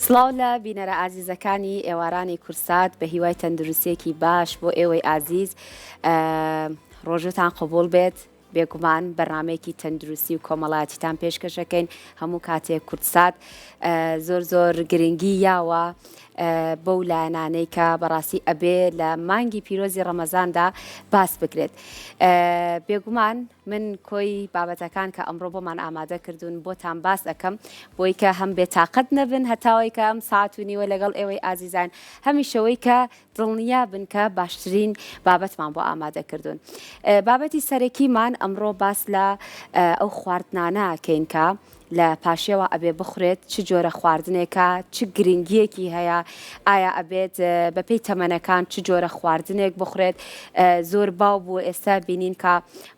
سڵاو لە بینەرە ئازیزەکانی ئێوارانی کورسات بە هیوای تەندروستیەکی باش بۆ ئێوەی ئازیز ڕۆژوتان قبوڵ بێت بێگومان بەرنامەیەکی تەندروستی و کۆمەڵایەتیتان پێشکەشەکەین هەموو کاتێک کوردسات زۆر زۆر گرنگی یاوە بەو لایەنانەی کە بەڕاستی ئەبێ لە مانگی پیرۆزی ڕەمەزاندا باس بکرێت بێگومان من کۆی بابەتەکان کە ئەمڕۆ بۆمان ئامادە کردوون بۆتان باس ئەکەم بۆی کە هەم بێتاقەت نەبن هەتاوەی کە ئەم ساعت و نیوە لەگەڵ ئێوەی ئازیزان هەمیشەوەی کە دڵنیا بن کە باشترین بابەتمان بۆ ئامادە کردوون. بابەتی سەرەکیمان ئەمڕۆ باس لە ئەو خواردنانە ئەکەین کە لە پاشێوە ئەبێ بخورێت، چ جۆرە خواردنێکە، چ گرنگییەکی هەیە، ئایا ئەبێت بەپێی تەمەنەکان چ جۆرە خواردنێک بخورێت، زۆر باو بوو ئێستا بینین کە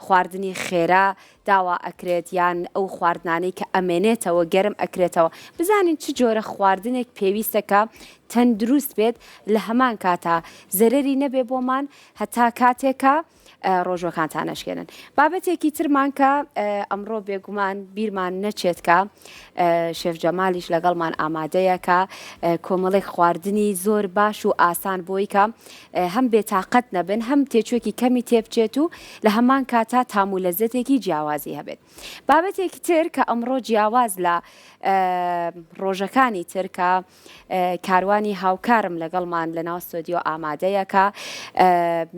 خواردنی خێرا داوا ئەکرێت یان ئەو خواردنانەی کە ئەمێنێتەوە گەرم ئەکرێتەوە بزانین چ جۆرە خواردنێک پێویستە کە تەندروست بێت لە هەمان کاتا زەرەری نەبێ بۆمان هەتا کاتێک کە ڕۆژوەکانتان نەشکێنن. بابەتێکی ترمان کە ئەمڕۆ بێگومان بیرمان نەچێت کە شێف جەمالیش لەگەڵمان ئامادەیە کە کۆمەڵێک خواردنی زۆر باش و ئاسان بۆی کە هەم بێتاقەت نەبن هەم تێچووێکی کەمی تێبچێت و لە هەمان کاتا تام و لەزەتێکی جیاوازی هەبێت. بابەتێکی تر کە ئەمڕۆ جیاواز لە ڕۆژەکانی تر کە کاروانی هاوکارم لەگەڵمان لە ناو ستۆدیۆ ئامادەیە کە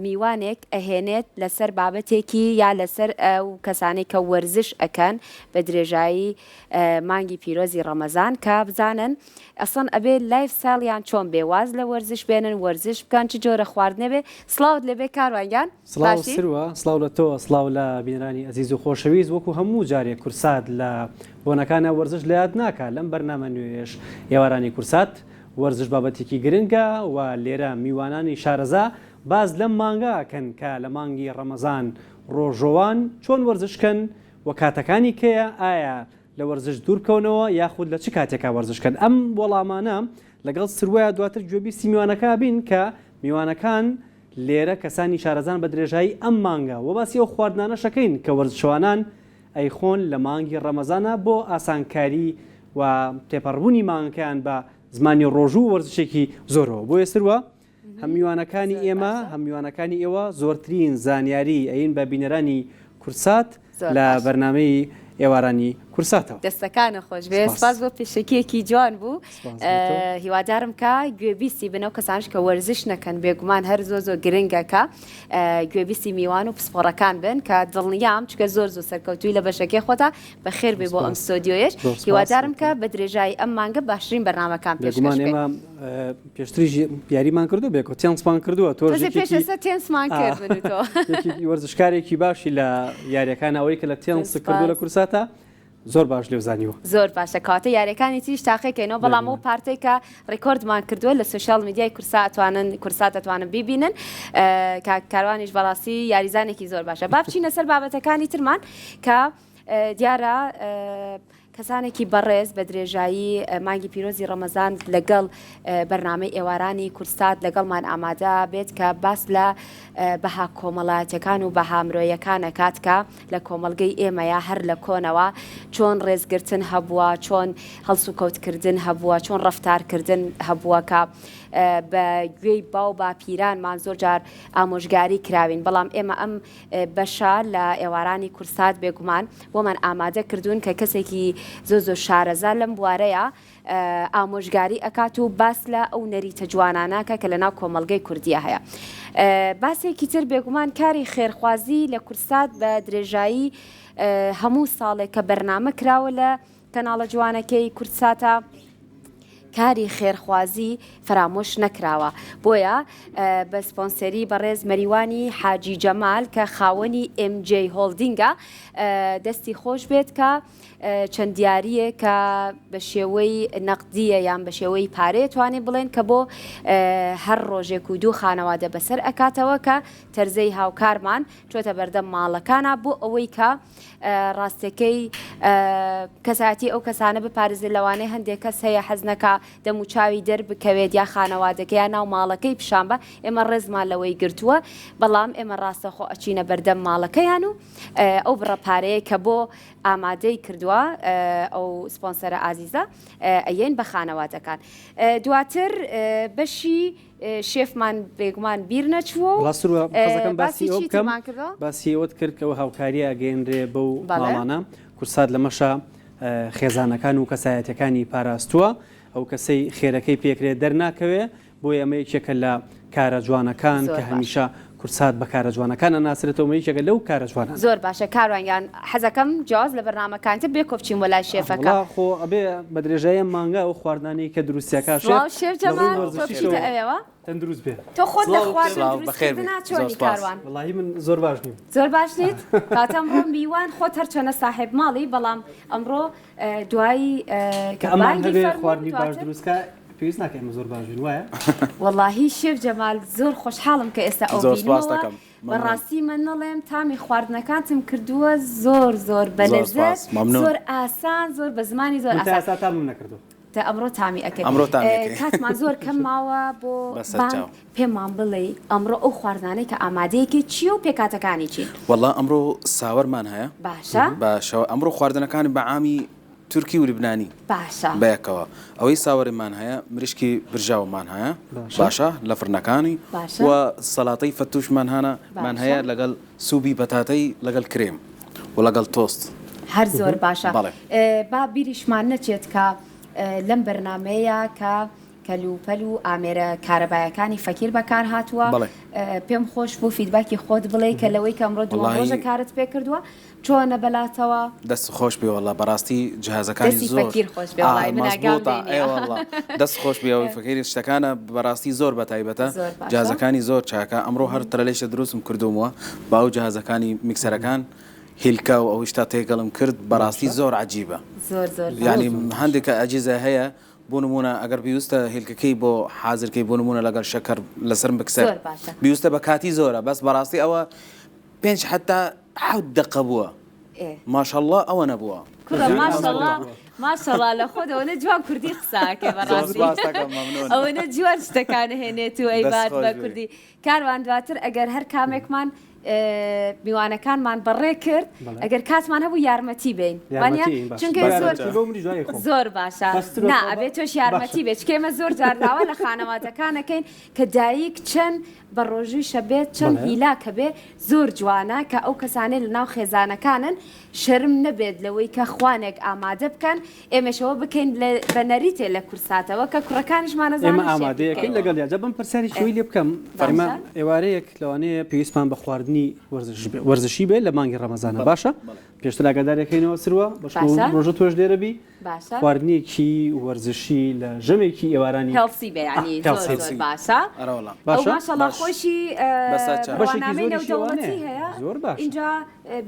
میوانێک ئەهێنێت لەسەر بابەتێکی یا لەسەر ئەو کەسانەی کە وەرزش ئەکەن بە درێژایی مانگی پیرۆزی ڕەمەزان کە بزانن ئەسڵەن ئەبێ life style یان چۆن بێ واز لە وەرزش بێنن وەرزش بکەن چ جۆرە خواردنێ بێ سڵاوت لێبێ کاروان گیان سڵاو باشی؟ سروە سڵاو لە تۆ سڵاو لە بینەرانی ئەزیز و خۆشەویست وەکو هەموو جارێک کورسات لە بۆنەکانا وەرزش لە یاد ناکا لەم بەرنامە نوێیەش ئێوارانی کورسات وەرزش بابەتێکی گرنگە و لێرە میوانانی شارەزا باس لەم مانگە ئەکەن کە لە مانگی ڕەمەزان ڕۆژۆوان چۆن وەرزش کەن و کاتەکانی کەیە ئایا لە وەرزش دوور بکەونەوە یاخود لە چ کاتێکا وەرزش کەن؟ ئەم وەڵامانە لەگەڵ سروەیا دواتر گوێبیستی میوانەکە بین کە میوانەکان لێرە کەسانی شارەزان بە درێژایی ئەم مانگە وە باسی ئەو خواردنانەش ئەکەین کە وەرزشوانان ئەیخۆن لە مانگی ڕەمەزانا بۆ ئاسانکاری و تێپەڕبوونی مانگەکەیان بە زمانی ڕۆژوو و وەرزشێکی زۆرەوە بۆیە سروە هەم میوانەکانی ئێمە هەم میوانەکانی ئێوە زۆرترین زانیاری ئەین بە بینەرانی کوردسات لە بەرنامەی ئێوارانی کوردساتەوە. دەستەکانت خۆش بێ سپاس بۆ پێشەکیەکی جوان بوو هیوادارم کە گوێبیستی بن ئەو کەسانش کە وەرزش نەکەن بێگومان هەر زۆر زۆر گرنگە کە گوێبیستی میوان و پسپۆڕەکان بن کە دڵنیام چکە زۆر زۆر سەرکەوتووی لە بەشەکەی خۆتا بەخێر بێ بۆ ئەم ستۆدیۆیەش هیوادارم کە بە درێژایی ئەم مانگە باشترین بەرنامەکان پێشکەش بکەین. پێشتریش یاریمان کردو بێکۆ تێنسمان کردووە تۆ پێش ئێستا تێنسمان کرد من و تۆ وەرزشکارێکی باشی لە یاریەکان ئەوەی کە لە تێنس کردو لە کورساتە زۆر باش لێو زانیوە. زۆر باشە کەواتە یاریەکانی تریش تاقیکەینەوە بەڵام ئەو part ەی کە record مان کردووە لە social media ی کورسا ئەتوانن کورسات ئەتوانن بیبینن کاک کاروانیش بەڕاستی یاریزانێکی زۆر باشە با بچینە سەر بابەتەکانی ترمان کە دیارە کەسانێکی بەڕێز بە درێژایی مانگی پیرۆزی ڕەمەزان لەگەڵ بەرنامەی ئێوارانی کوردسات لەگەڵمان ئامادە بێت کە باس لە بەها کۆمەڵایەتیەکان و بەها مرۆیەکان ئەکات کە لە کۆمەڵگەی ئێمەیا هەر لە کۆنەوە چۆن ڕێزگرتن هەبووە، چۆن هەڵسوکەوتکردن هەبووە، چۆن ڕەفتارکردن هەبووە کە بە گوێی باو باپیرانمان زۆر جار ئامۆژگاری کراوین، بەڵام ئێمە ئەم بەشە لە ئێوارانی کوردسات بێگومان بۆمان ئامادە کردوون کە کەسێکی زۆر زۆر شارەزا لەم بوارەیە ئامۆژگاری ئەکات و باس لە ئەو نەریتە جوانانە ئەکا کە لەناو کۆمەڵگەی کوردیە هەیە. باسێکی تر بێگومان کاری خێرخوازی لە کوردسات بە درێژایی هەموو ساڵێک کە بەرنامە کراوە لە کەناڵە جوانەکەی کوردساتە کاری خێرخوازی فەرامۆش نەکراوە بۆیە بە سپۆنسەری بەڕێز مەریوانی حاجی جەمال کە خاوەنی MJ Holding ە دەستی خۆش بێت کە چەند دیارییەک کە بە شێوەی نەقدییە یان بە شێوەی پارەیە توانین بڵێن کە بۆ هەر ڕۆژێک و دوو خانەوادە بەسەر ئەکاتەوە کە تەرزەی هاوکارمان چۆتە بەردەم ماڵەکانا بۆ ئەوەی کە ڕاستەکەی کەسایەتی ئەو کەسانە بپارێزێت لەوانەیە هەندێک کەس هەیە حەز نەکا دەموچاوی دەربکەوێت یا خانەوادەکەی یا ناو ماڵەکەی پیشان بە ئێمە ڕێزمان لەوەی گرتووە بەڵام ئێمە ڕاستەخۆ ئەچینە بەردەم ماڵەکەیان و ئەو بڕە پارەیە کە بۆ ئامادەی کردووە ئەو سپۆنسەرە ئازیزە ئەیەین بە خانەوادەکان دواتر بەشی شێفمان بێگومان بیر نەچووە و وەڵا سروە حەزەکەم باسی باسی ئەوە چی بکەم ترمان کردووە؟ باسی ئەوەت کرد کە ئەو هاوکاریە ئەگەیەنرێ بەو بەڵێ. ماڵانە کوردسات لەمەشا خێزانەکان و کەسایەتیەکانی پاراستووە ئەو کەسەی خێرەکەی پێکرێ دەرناکەوێ بۆیە ئەمە یەکێکە لە کارە جوانەکان زۆر کە باشە. هەمیشە کوردسات بە کارە جوانەکان ئەناسرێتەوە ئەمە یەکێکە لەو کارە جوانانە. زۆر باشە کاروان گیان حەزەکەم جیاواز لە بەرنامەکانی تر بێکۆ بچین بۆ لای شێفەکە. وەڵا خۆ ئەبێ بە درێژایی ئەم مانگە ئەو خواردنانەی کە دروستیەکا شێف سڵاو شێف لە ڕووی جەمال تۆ وەرزشیشەوە بچیتە ئەوێوە؟ تەندروست بێ. تۆ خۆت لە سڵاو خواردن سڵاو دروست بەخێر بێی کردنا زۆر چۆنی سپاس. کاروان؟ وەڵاهی من زۆر باش نیم. زۆر باش نیت؟ کەواتە ئەمڕۆ میوان خۆت هەرچەنە ساحێب ماڵی بەڵام ئەمڕۆ دوای کە کە ئەمان بانگی هەبێ فەرموو خواردنی باش دواتر دروست کا پێویست ناکا ئێمە زۆر باش بین وایە؟ وەڵاهی شێف جەمال زۆر خۆشحاڵم کە ئێستا ئەو زۆر سپاس بینمەوە دەکەم مەمنون. بەڕاستی من نەڵێم تامی خواردنەکانتم کردووە زۆر زۆر زۆر بەلەزەت سپاس مەمنون. زۆر ئاسان زۆر بە زمانی زۆر من تا ئاسان ئێستا تامم نەکردووە. تا ئەمڕۆ تامی ئەکەی. ئەمڕۆ تامی ئەکەی. کاتمان زۆر کەم ماوە بۆ بەسەر بانگ چاو. پێمان بڵێی ئەمڕۆ ئەو خواردنانەی کە ئامادەیەکەی چییە و پێکهاتەکانی چین؟ وەڵا ئەمڕۆ ساوەرمان هەیە. باشە. باشە ئەمڕۆ خواردنەکانی بە عامی تورکی و لبنانی باشە. بەیەکەوە ئەوەی ساوەرمان هەیە مریشکی برژاومان هەیە باشە. باشە لە فڕنەکانی باشە. و سەڵاتەی فەتوشمان هەنە مان باشە. هەیە لەگەڵ سوبی بەتاتەی لەگەڵ کرێم و لەگەڵ تۆست. هەر زۆر باشە. بەڵێ. با بیریشمان نەچێت کە لەم بەرنامەیە کە کەلوپەل و ئامێرە کارەبایەکانی فەکیر بەکار هاتووە بەڵێ. پێم خۆش بوو feedback ی خۆت بڵێی کە لەوەی کە ئەمڕۆ دووەم وەڵاهی ڕۆژە کارت پێ کردووە چۆنە بەلاتەوە؟ دەست خۆش بێ وەڵا بەڕاستی جهازەکانی دەستی زۆر فەکیر خۆش بێ ئا وەڵای من ئاگام مەزبوتە لێی ئێ نییە. وەڵا دەست خۆش بێ ئەوەی فەکیری شتەکانە بەڕاستی زۆر بەتایبەتە زۆر باشە. جهازەکانی زۆر چاکە ئەمڕۆ هەر ترەلێشە دروستم کردوومەوە بە ئەو جهازەکانی میکسەرەکان هیلکە و ئەو شتە تێکەڵم کرد بەڕاستی زۆر عەجیبە زۆر زۆر باش. یانی هەندێک ئەجیزە هەیە بۆ نموونە ئەگەر بیوستە هێلکەکەی بۆ حازر کەی بۆ نموونە لەگەڵ شەکەر لەسەر مکسەر زۆر باشە. بیوستە بە کاتی زۆرە بەس بەڕاستی ئەوە پێنج حەتا حەوت دەقە بووە ئێ. ماشەڵڵا ئەوە نەبووە. کوڕە ماشەڵڵا ماشەڵڵا لە خۆت ئەوەنە جوان کوردی قسە ئەکەی زۆر بەڕاستی سپاست دەکەم مەمنون. ئەوەنە جوان شتەکان ئەهێنێت و دەست ئەیبات خۆش بە بێ. کوردی کاروان دواتر ئەگەر هەر کامێکمان میوانەکانمان بەڕێ کرد ئەگەر کاتمان هەبوو یارمەتی بین چونکە زۆر زۆر باشە نا ئەبێ تۆش یارمەتی بێت چونکە ئێمە زۆر جار داوا لە خانەوادەکانەکەین کە دایک چەند بە ڕۆژوویشە بێت چەند هیلاکە بێ زۆر جوانە کە ئەو کەسانەی لە ناو خێزانەکانن شەرم نەبێت لەوەی کە خوانێک ئامادە بکەن ئێمەش ئەوە بکەین بە نەریتێ لە کورساتەوە کە کوڕەکانیشمان ئەزانن ئێمە شێر ئامادەیەکەین بکەین. لەگەڵیا جا بم پرسیارێکی ئەوەی لێ بکەم ئێمە باشە. ئێوارەیەک لەوانەیە پێویستمان بە خواردنی وەرزش بێ وەرزشی بێ لە مانگی ڕەمەزانە باشە پێشتر ئاگادارەکەینەوە سروە بەشکو باشە. ڕۆژە تۆش لێرە بی باشە. خواردنێکی وەرزشی لە ژەمێکی ئێوارانی healthy بێ یانی زۆر healthy. زۆر باشە. ئەرەوەڵا. ئەو باشە ماشەڵا باش. خۆشی بەسەر چاو. بەشێکی بڕوانامەی زۆریشی نێودەوڵەتی ئەوانەیە. هەیە زۆر باشە. ئینجا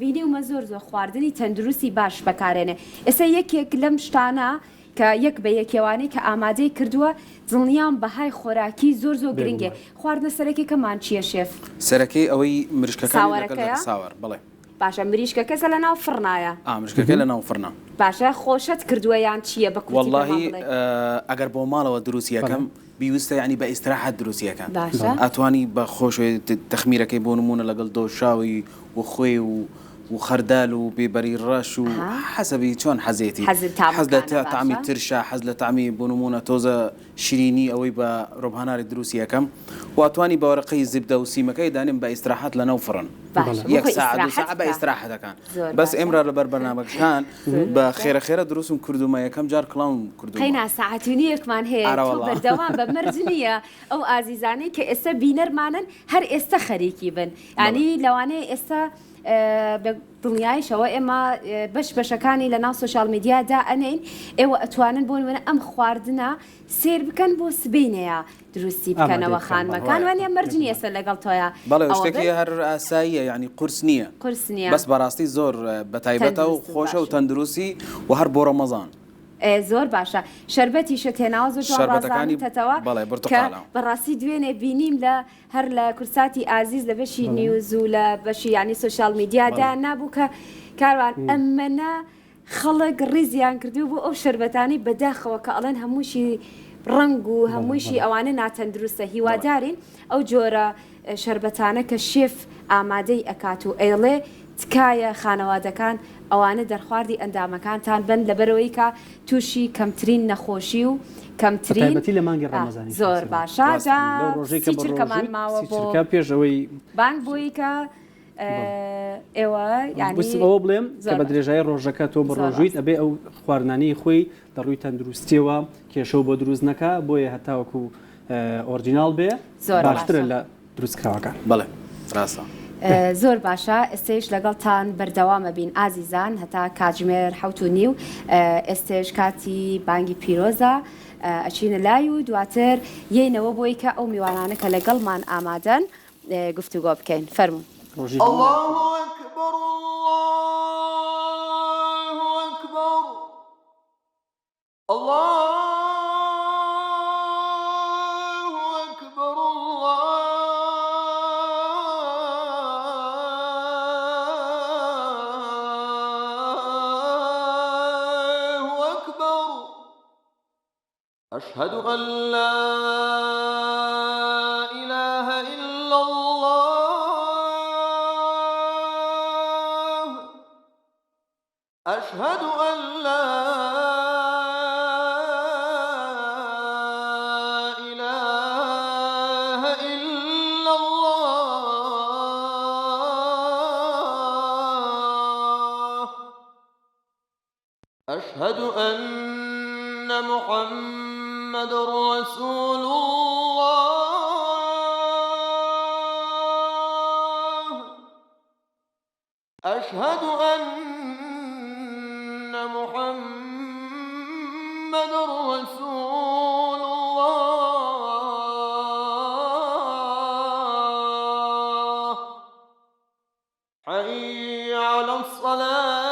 بینیومە زۆر زۆر خواردنی تەندروستی باش بەکارێنێ ئێستا یەکێک لەم شتانە کە یەک بە یەکێوانەی کە ئامادەی کردووە دڵنیام بەهای خۆراکی زۆر زۆر گرنگێ بێگومان. خواردنە سەرەکیەکەمان چیە شێف؟ سەرەکەی ئەوەی مریشکەکانی لەگەڵ ساوەرەکەیە؟ ساوەر بەڵێ. باشە مریشکەکە زە لەناو فڕنایە؟ ئا مریشکەکە لەناو فڕنە. باشە خۆشت کردووە یان چیە بە کورتی پێمان وەڵاهی بڵێ. ئەگەر بۆ ماڵەوە دروستی ئەکەم بیوستە یانی بە ئیستراحەت دروستی ئەکەن باشە. ئەتوانی بە خۆش تەخمیرەکەی بۆ نموونە لەگەڵ دۆشاوی و خوێ و و خەردال و بێبەری ڕەش و حەسەبی چۆن حەزێتی حەزت تامەکانە حەز لە تامی باشە. ترشە حەز لە تامی بۆ نموونە تۆزە شیرینی ئەوەی بە ڕۆبهاناری دروستی ئەکەم و ئەتوانی بە وەرەقەی زبدە و سیمەکەی دانێم بە ئیستراحەت لەناو فڕن باشە بۆ یەک خۆی ساعە دوو ئیستراحەت ساعە بە بکە. ئیستراحەت ئەکان زۆر بەس باشە. ئێمرا لەبەر بەرنامەکان زۆر بە باشە. خێرە خێرە دروستم کردوومە یەکەم جار کڵاوم کردوومە. قەینا سەعات و نیوێکمان هەیە ئەرە تۆ وەڵا. بەردەوام بە مەرج نییە ئەو ئازیزانەی کە ئێستا بینەرمانن هەر ئێستا خەریکی بن بەڵێ. یانی لەوانەیە ئێستا بە دڵنیایشەوە ئێمە بەش بەشەکانی لە ناو social media دا ئەنێین ئێوە ئەتوانن بۆ نمونە ئەم خواردنە سێر بکەن بۆ سبەینەیە دروستی ئامادەی بکەنەوە بکەن بەڵێ. خانمەکان وانە مەرج نییە ئێستا لەگەڵ تۆیا بەڵێ ئەوە شتێکی بن هەر ئاساییە یعنی قورس نییە قورس نییە بەس بەڕاستی زۆر بەتایبەتە و تەندروست و خۆشە و باش و تەندروستی و هەر بۆ ڕەمەزان. ئێ زۆر باشە شەربەتیشت هێناوە زۆر جوان شەربەتەکانی ڕازاندتەتەوە بەڵێ کە برتقالە. بەڕاستی دوێنێ بینیم لە هەر لە کورساتی ئازیز لە بەشی بەڵێ. news و لە بەشی یانی social media بەڵێ. دایان نابوو کە کاروان ئەمەنە. خەڵک ڕیزیان کردووە بۆ ئەو شەربەتانەی بەداخەوە کە ئەڵێن هەمووشی ڕەنگ و هەموویشی ئەوانە ناتەندروستە هیوادارین ئەو جۆرە شەربەتانە کە شێف ئامادەی ئەکات و ئەیڵێ تکایە خانەوادەکان ئەوانە دەرخواردی ئەندامەکانتان بەن لەبەرئەوەی کە تووشی کەمترین نەخۆشی و کەمترین بەتایبەتی لە مانگی ڕەمەزانیش زۆر باشە جا لەو ڕۆژەی کە سی چرکەمان بەڕۆژوویت ماوە سی بۆ چرکە پێش ئەوەی بانگ بۆی کە ئێوە یانی ویستم ئەوە بڵێم کە زۆر بە باش درێژایی ڕۆژەکە تۆ زۆر بەڕۆژوویت ڕاستە ئەبێ ئەو خواردنانەی خۆی لە ڕووی تەندروستیەوە کێشەو بۆ دروست نەکا بۆیە هەتاوەکو original بێ زۆر باشترە باشە. لە دروستکراوەکان. بەڵێ ڕاستە. زۆر باشە ئێستەیش لەگەڵتان بەردەوامەبین ئازیزان هەتا کاتژمێر 7:30 ئێستەیش کاتی بانگی پیرۆزە ئەچینە لای و دواتر یەینەوە بۆی کە ئەو میوانانە کە لەگەڵمان ئامادەن گفتوگۆ بکەین فەرموون. ڕۆژی هەموو اللە لایەک اکبر اللە اکبر اللە اکبر اللە اکبر اشهد ان لا اله الا اللە. اشهد ان لا اله الا الله اشهد ان محمد رسول الله. اشهد ان محمد رسول الله. حي على الصلاة.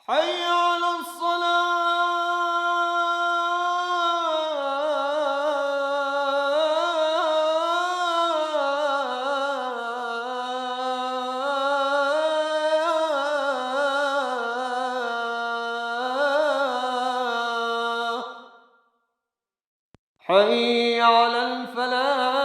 حي على الصلاة. حي على الفلاح.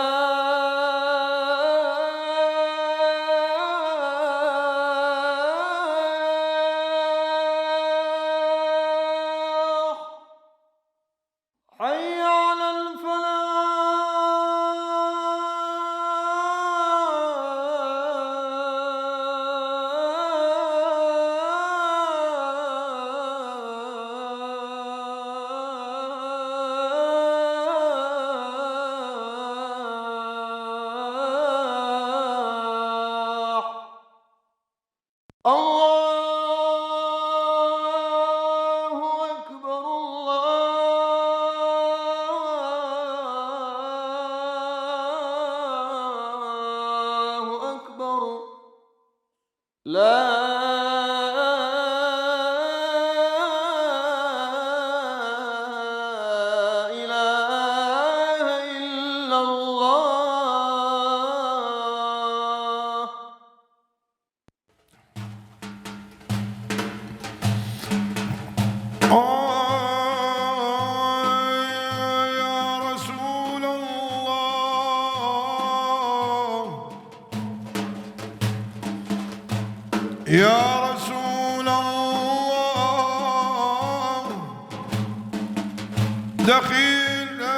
حي على الفلاح. الله أكبر الله أكبر لا إله إلا الله. يا رسول الله يا رسول الله دخيلك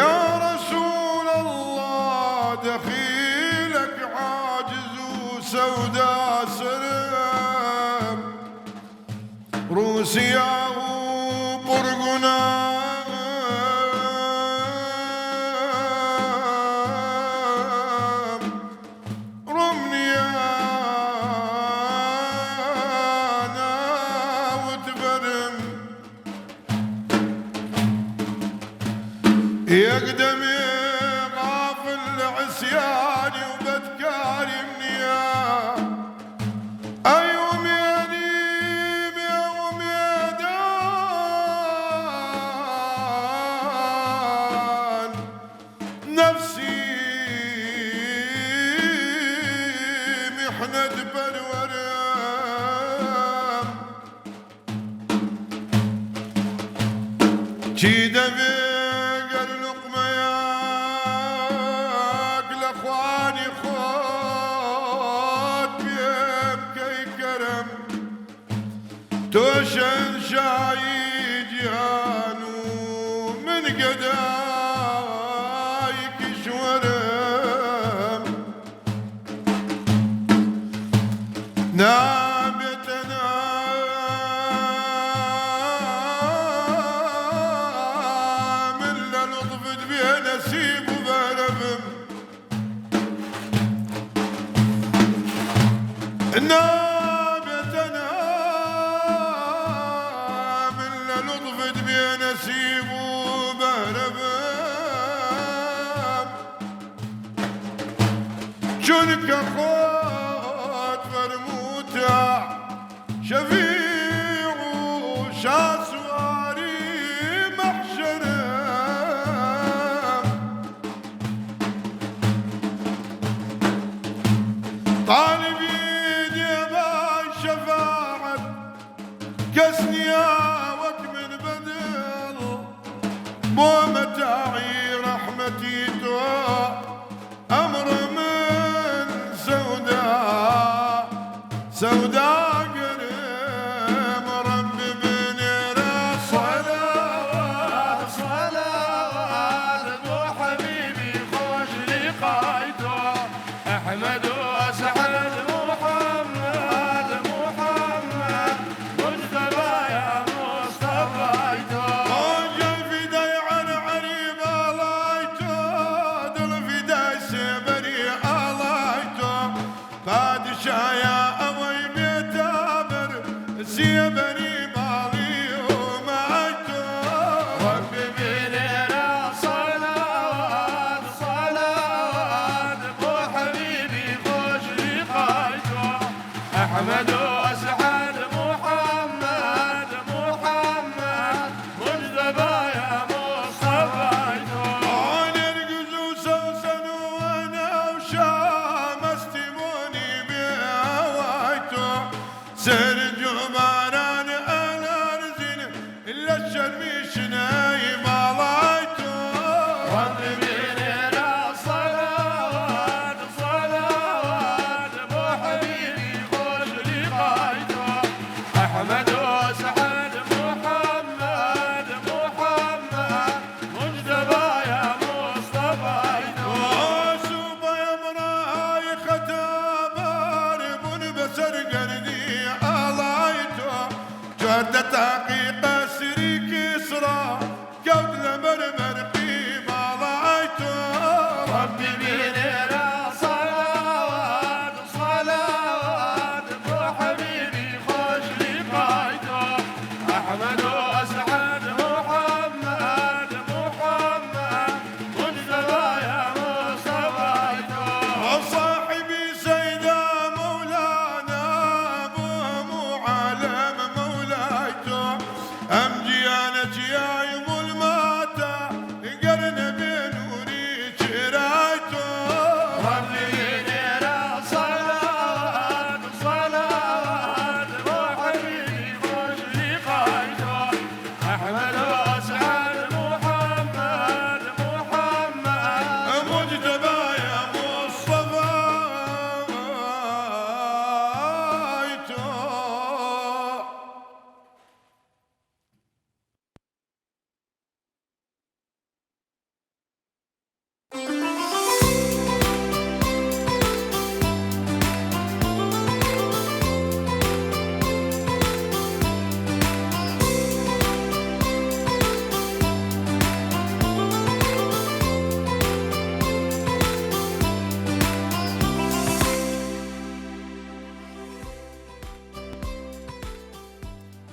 يا رسول الله دخيلك عاجز وسودا سرم روسيا وبرقنا رمنيانا وتبرم يقدمي غافل عصياني وبدكاري منيان. میحنەت پەروەرم. چی دەبێ گەر لوقمەیەک لە خوانی خۆت پێ بکەی کەرەم. تۆ شەهنشای جیهان و من گەدای کیشوەرم. نابێتە من لە لوتفت بێ نەسیب و بەرەبم. نابێ تەنها من لە لوتفت بێ نەسیب و بەهرە بم، چونکە خۆت فەرمووتە شەفیع و شاسواری مەحشەرم. تاڵیبی دێبای شەفاعەت کەس نییە وەک من بەدڵ بۆ مەتاعی ڕەحمەتی تۆ ئەمڕۆ من سەودا سەوداگەرم ڕەب بنێرە صەلاوات صەلاوات بۆ حەبیبی خۆش لیقای تۆ ئەحمەد و ئەسعەد موحەممەد موحەممەد موجتەبا یا موستەفای تۆ. گیان فیدای عەرعەری باڵای تۆ دڵ فیدای سێبەری ئاڵای تۆ پادشایە ئەوەی بێتە بەر سێبەری باڵی هۆمای تۆ. ڕەبی بنێرە سەلاوات سەلاوات بۆ حەبیبی خۆش لیقای تۆ ئەحمەد و ئەسعەد موحەممەد موحەممەد موجتەبا یا موستەفای تۆ. نێرگز و سەوسەن و وەنەوشە مەستی بۆنی بێ هەوای تۆ سەرنج و باران ئەلەرزین لە شەرمی شنەی باڵای تۆ. ڕەبی بنێرە سەلاوات سەلاوات بۆ حەبیبی خۆش لیقای تۆ ئەحمەد و ئەسعەد موحەممەد موحەممەد موجتەبا یا موستەفای تۆ. سوپای ئەمڕای خەتابار بوون بەسەر گەردی ئاڵای تۆ 14 تاقی قەسری کیسرا کەوت لەبەر بەرقی باڵای تۆ. ڕەبی بنێرە سەلاوات سەلاوات بۆ حەبیبی خۆش لیقای تۆ ئەحمەد و ئەسعەد موحەممەد موحەممەد موجتەبا یا موستەفای تۆ. صاحبی سەیدا مەولانا بۆ هەموو عالەم مەولای تۆ ئەم جیهانە چیای ظلماتە گەر نەبێ نووری چرای تۆ. ڕەبی بنێرە سەلاوات سەلاوات بۆ حەبیبی خۆش لیقای تۆ ئەحمەد و ئەسعەد موحەممەد موحەممەد موجتەبا یا موستەفای تۆ.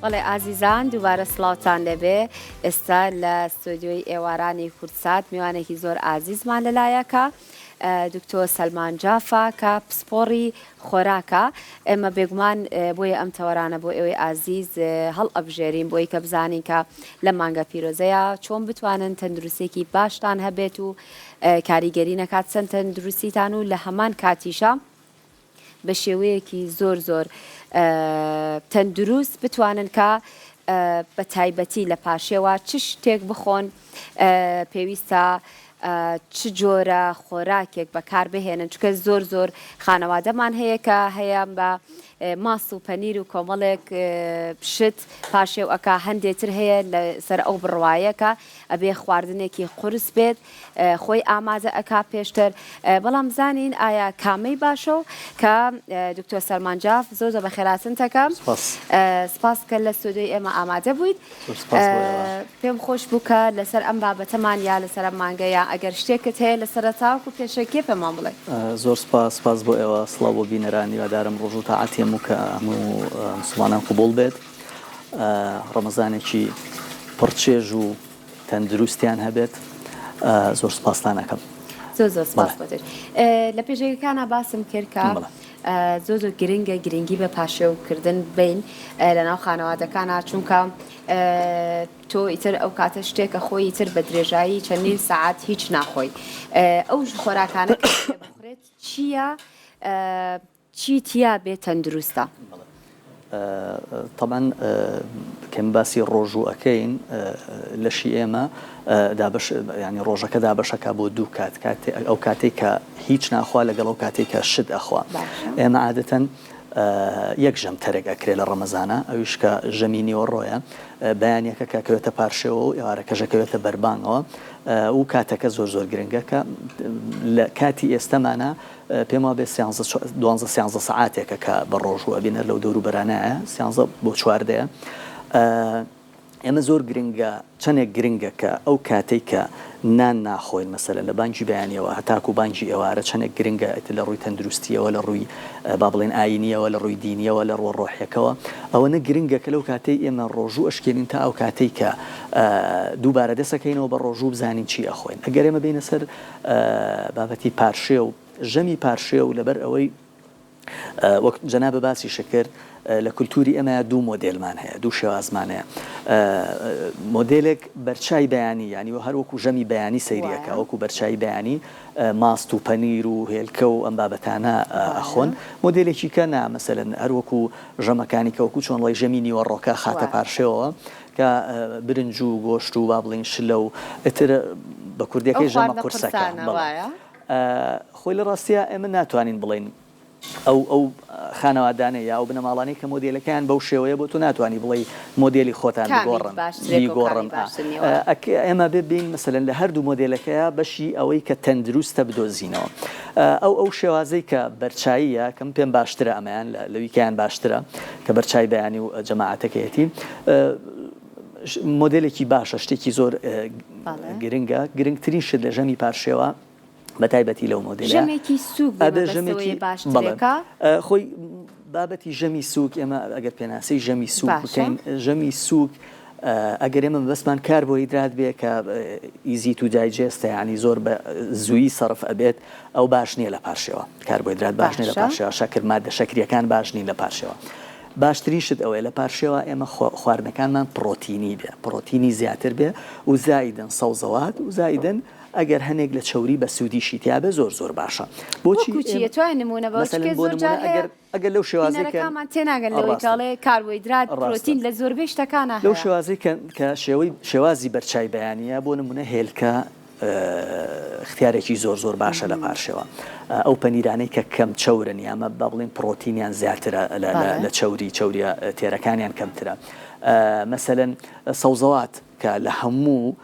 بەڵێ ئازیزان دووبارە سڵاوتان لێبێ ئێستا لە ستۆدیۆی ئێوارانی کوردسات میوانێکی زۆر ئازیزمان لەلایە کە دکتۆر سەلمان جافە کە پسپۆڕی خۆراکە ئێمە بێگومان بۆیە ئەم تەوەرانە بۆ ئێوەی ئازیز هەڵ ئەبژێرین بۆی کە بزانین کە لەم مانگە پیرۆزەیە چۆن بتوانن تەندروستێکی باشتان هەبێت و کاریگەری نەکات سەر تەندروستیتان و لە هەمان کاتیشا. بە شێوەیەکی زۆر زۆر تەندروست بتوانن کە بە تایبەتی لە پارشێوا چ شتێک بخۆن پێویستە چ جۆرە خۆراکێک بەکار بهێنن چونکە زۆر زۆر خانەوادەمان هەیە کە هەیە بە ماست و پەنیر و کۆمەڵێک شت پارشێو ئەکا هەندێ تر هەیە لەسەر ئەو بڕوایە کە ئەبێ خواردنێکی قورس بێت خۆی ئامادە ئەکا پێشتر بەڵام بزانین ئایا کامەی باشە و کە دکتۆر سەلمان جاف زۆر زۆر بەخێراتن تەکەم سپاس کە لە ستۆدیۆی ئێمە ئامادە بوویت پێم خۆش بوو کە لەسەر ئەم بابەتەمان یا لەسەر ئەم مانگە یا ئەگەر شتێکت هەیە لە سەرەتاوەکو پێشەکیە پێمان بڵێ. زۆر سپاس سپاس بۆ ئێوە سڵاو بۆ بینەران هیوادارم ڕۆژ و تاعەتی هەموو کە هەموو موسڵمانان قبوڵ بێت ڕەمەزانێکی پڕ چێژ و تەندروستیان هەبێت زۆر سپاستان ئەکەم. زۆر زۆر سپاس بۆ تۆش. لە پێشەکیەکانا باسم کرد کە زۆر زۆر گرنگە گرنگی بە پاشێو کردن بین لەناو خانەوادەکانا چونکە تۆ ئیتر ئەو کاتە شتێکە خۆی ئیتر بە درێژایی چەندین سەعات هیچ ناخۆی ئەو خۆراکانە کە بخورێت چییە چی تیا بێ تەندروستە؟ تەبعەن کە باسی ڕۆژوو ئەکەین لەشی ئێمە دابەش یانی ڕۆژەکە دابەشەکا بۆ دوو کات کاتێ ئەو کاتێک کە هیچ ناخوا لەگەڵ ئەو کاتێک کە شت ئەخوا ئێمە عادەتەن یەک ژەم تەرک ئەکرێ لە ڕەمەزانە ئەویش کە ژەمی نیوەڕۆیە بەیانەکە کە کەوێتە پارشێوە و ئێوارەکەش ئەکەوێتە بەربانگەوە و کاتەکە زۆر زۆر گرنگە کە لە کاتی ئێستەمانە پێم وابێ سیانزە دوانزە سیانزە سەعاتێکە کە بە ڕۆژوو ئەبین هەر لەو دەوروبەرانایە سیانزە بۆ چواردەیە ئێمە زۆر گرنگە چەندێک گرنگە کە ئەو کاتەی کە نان ناخۆین مەسەلەن لە بانگی بەیانیەوە هەتاکو بانگی ئێوارە چەندێک گرنگە ئیتر لە ڕووی تەندروستیەوە لە ڕووی با بڵێن ئاینیەوە لە ڕووی دینیەوە لە ڕووە ڕۆحیەکەوە ئەوەنە گرنگە کە لەو کاتەی ئێمە ڕۆژوو ئەشکێنین تا ئەو کاتەی کە دووبارە دەسەکەینەوە بە ڕۆژوو بزانین چی ئەخۆین ئەگەر ئێمە بینە سەر بابەتی پارشێو، ژەمی پارشێو لەبەر ئەوەی وەک جەنابت باسیشت کرد لە کولتوری ئێمەیا دوو مۆدێلمان هەیە، دوو شێوازمان هەیە. مۆدێلێک بەرچای بەیانی یانی هەر وەکو ژەمی بەیانی سەیری ئەکا وەکو بەرچای بەیانی ماست و پەنیر و هێلکە و ئەم بابەتانە ئەخۆن. مۆدێلێکی کە نا مەسەلەن هەر وەکو ژەمەکانی کە وەکو چۆن ڵێی ژەمی نیوەڕۆکە خاتە پارشێوەوە کە برنج و گۆشت و با بڵێین شلە و ئیتر بە ئەو کوردیەکەی ژەمە خواردنە قورسەکە قورسانە بەڵێ وایە؟ خۆی لە ڕاستیا ئێمە ناتوانین بڵێین ئەو ئەو خانەوادانەی یا ئەو بنەماڵانەی کە مۆدێلەکەیان بەو شێوەیە بۆ تۆ ناتوانی بڵێی مۆدێلی خۆتان کامی بگۆڕن باشترێکە و بیگۆڕن کامی باشتر نییە وایە؟ ئەک ئێمە بێ بین مەسەلەن لە هەردوو مۆدێلەکەیا بەشی ئەوەی کە تەندروستە بدۆزینەوە ئەو ئەو شێوازەی کە بەرچاییە کە من پێم باشترە ئەمەیان لە لەویکەیان باشترە کە بەرچای بەیانی و جەماعەتەکەیەتی مۆدێلێکی باشە شتێکی زۆر گرنگە گرنگترین شت لە ژەمی پارشێوە بە تایبەتی لەو مۆدێلە ژەمێکی سوک ئەبێ ژەمێکی باشترێکە خۆی بابەتی ژەمی سوک ئێمە ئەگەر پێناسەی ژەمی سوک بکەین ژەمی سوک ئەگەر ئێمە مەبەستمان کاربۆهیدرات بێ کە easy to digest ە یانی زۆر بە زوویی سەرف ئەبێت ئەو باش نییە لە پارشێوە کاربۆهیدرات باش نییە لە پارشێوە شەکر مادە شەکریەکان باش نین لە پارشێوە باشترین شت ئەوەیە لە پارشێوە ئێمە خواردنەکانمان پڕۆتینی بێ پڕۆتینی زیاتر بێ و زائیدەن سەوزەوات و زائیدەن ئەگەر هەنێک لە چەوری بە سوودیشی تیابێ زۆر زۆر باشە بۆچی وەکو چیە توای نمونە بەوە چکە زۆر جار هەیە ئەگەر لەو شێوازەی کە بینەرەکانمان تێناگەن لەوەی کە ئەڵێ کاربۆهیدرات پرۆتین لە زۆربەی شتەکانا لەو هەیە. شێوازەی کە کە شێوەی شێوازی بەرچای بەیانییە بۆ نموونە هێلکە اختیارێکی زۆر زۆر باشە لە پارشێوە ئەو پەنیرانەی کە کەم چەورن یا مە با بڵێین پرۆتینیان زیاترە لە لە چەوری چەوریە تێرەکانیان کەمترە مەسەلەن سەوزەوات کە لە هەموو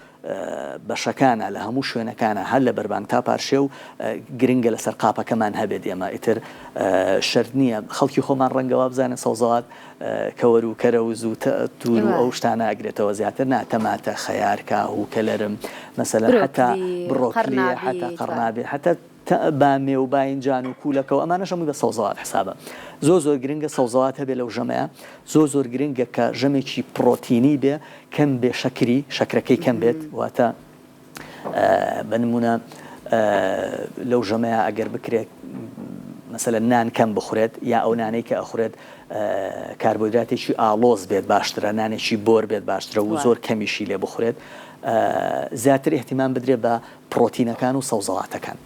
بەشەکانە لە هەموو شوێنەکانە هەر لە بەربانگ تا پارشێو گرنگە لەسەر قاپەکەمان هەبێت ئێمە ئیتر شەرت نییە خەڵکی خۆمان ڕەنگە وابزانن سەوزەوات کەوەر و کەرەوز و تور و ئەو شتانە ئەگرێتەوە زیاتر نا تەماتە خەیار کاهو کەلەرم مەسەلەن حتا بڕۆکلی حتا قەڕنابی حتا بامێ و باینجان و کوولەکە و ئەمانەش هەمووی بە سەوزەوات حسابە. زۆر زۆر گرنگە سەوزەوات هەبێ لەو ژەمەیا. زۆر زۆر گرنگە کە ژەمێکی پڕۆتینی بێ، کەم بێ شەکری، شەکرەکەی کەم بێت، واتە بە نموونە لەو ژەمەیا ئەگەر بکرێت مەسەلەن نان کەم بخورێت یا ئەو نانەی کە ئەخورێت کاربۆهیدراتێکی ئاڵۆز بێت باشترە، نانێکی بۆر بێت باشترە و زۆر کەمیشی لێ بخورێت. زیاتر ئیهتیمام بدرێت بە پڕۆتینەکان و سەوزەواتەکان.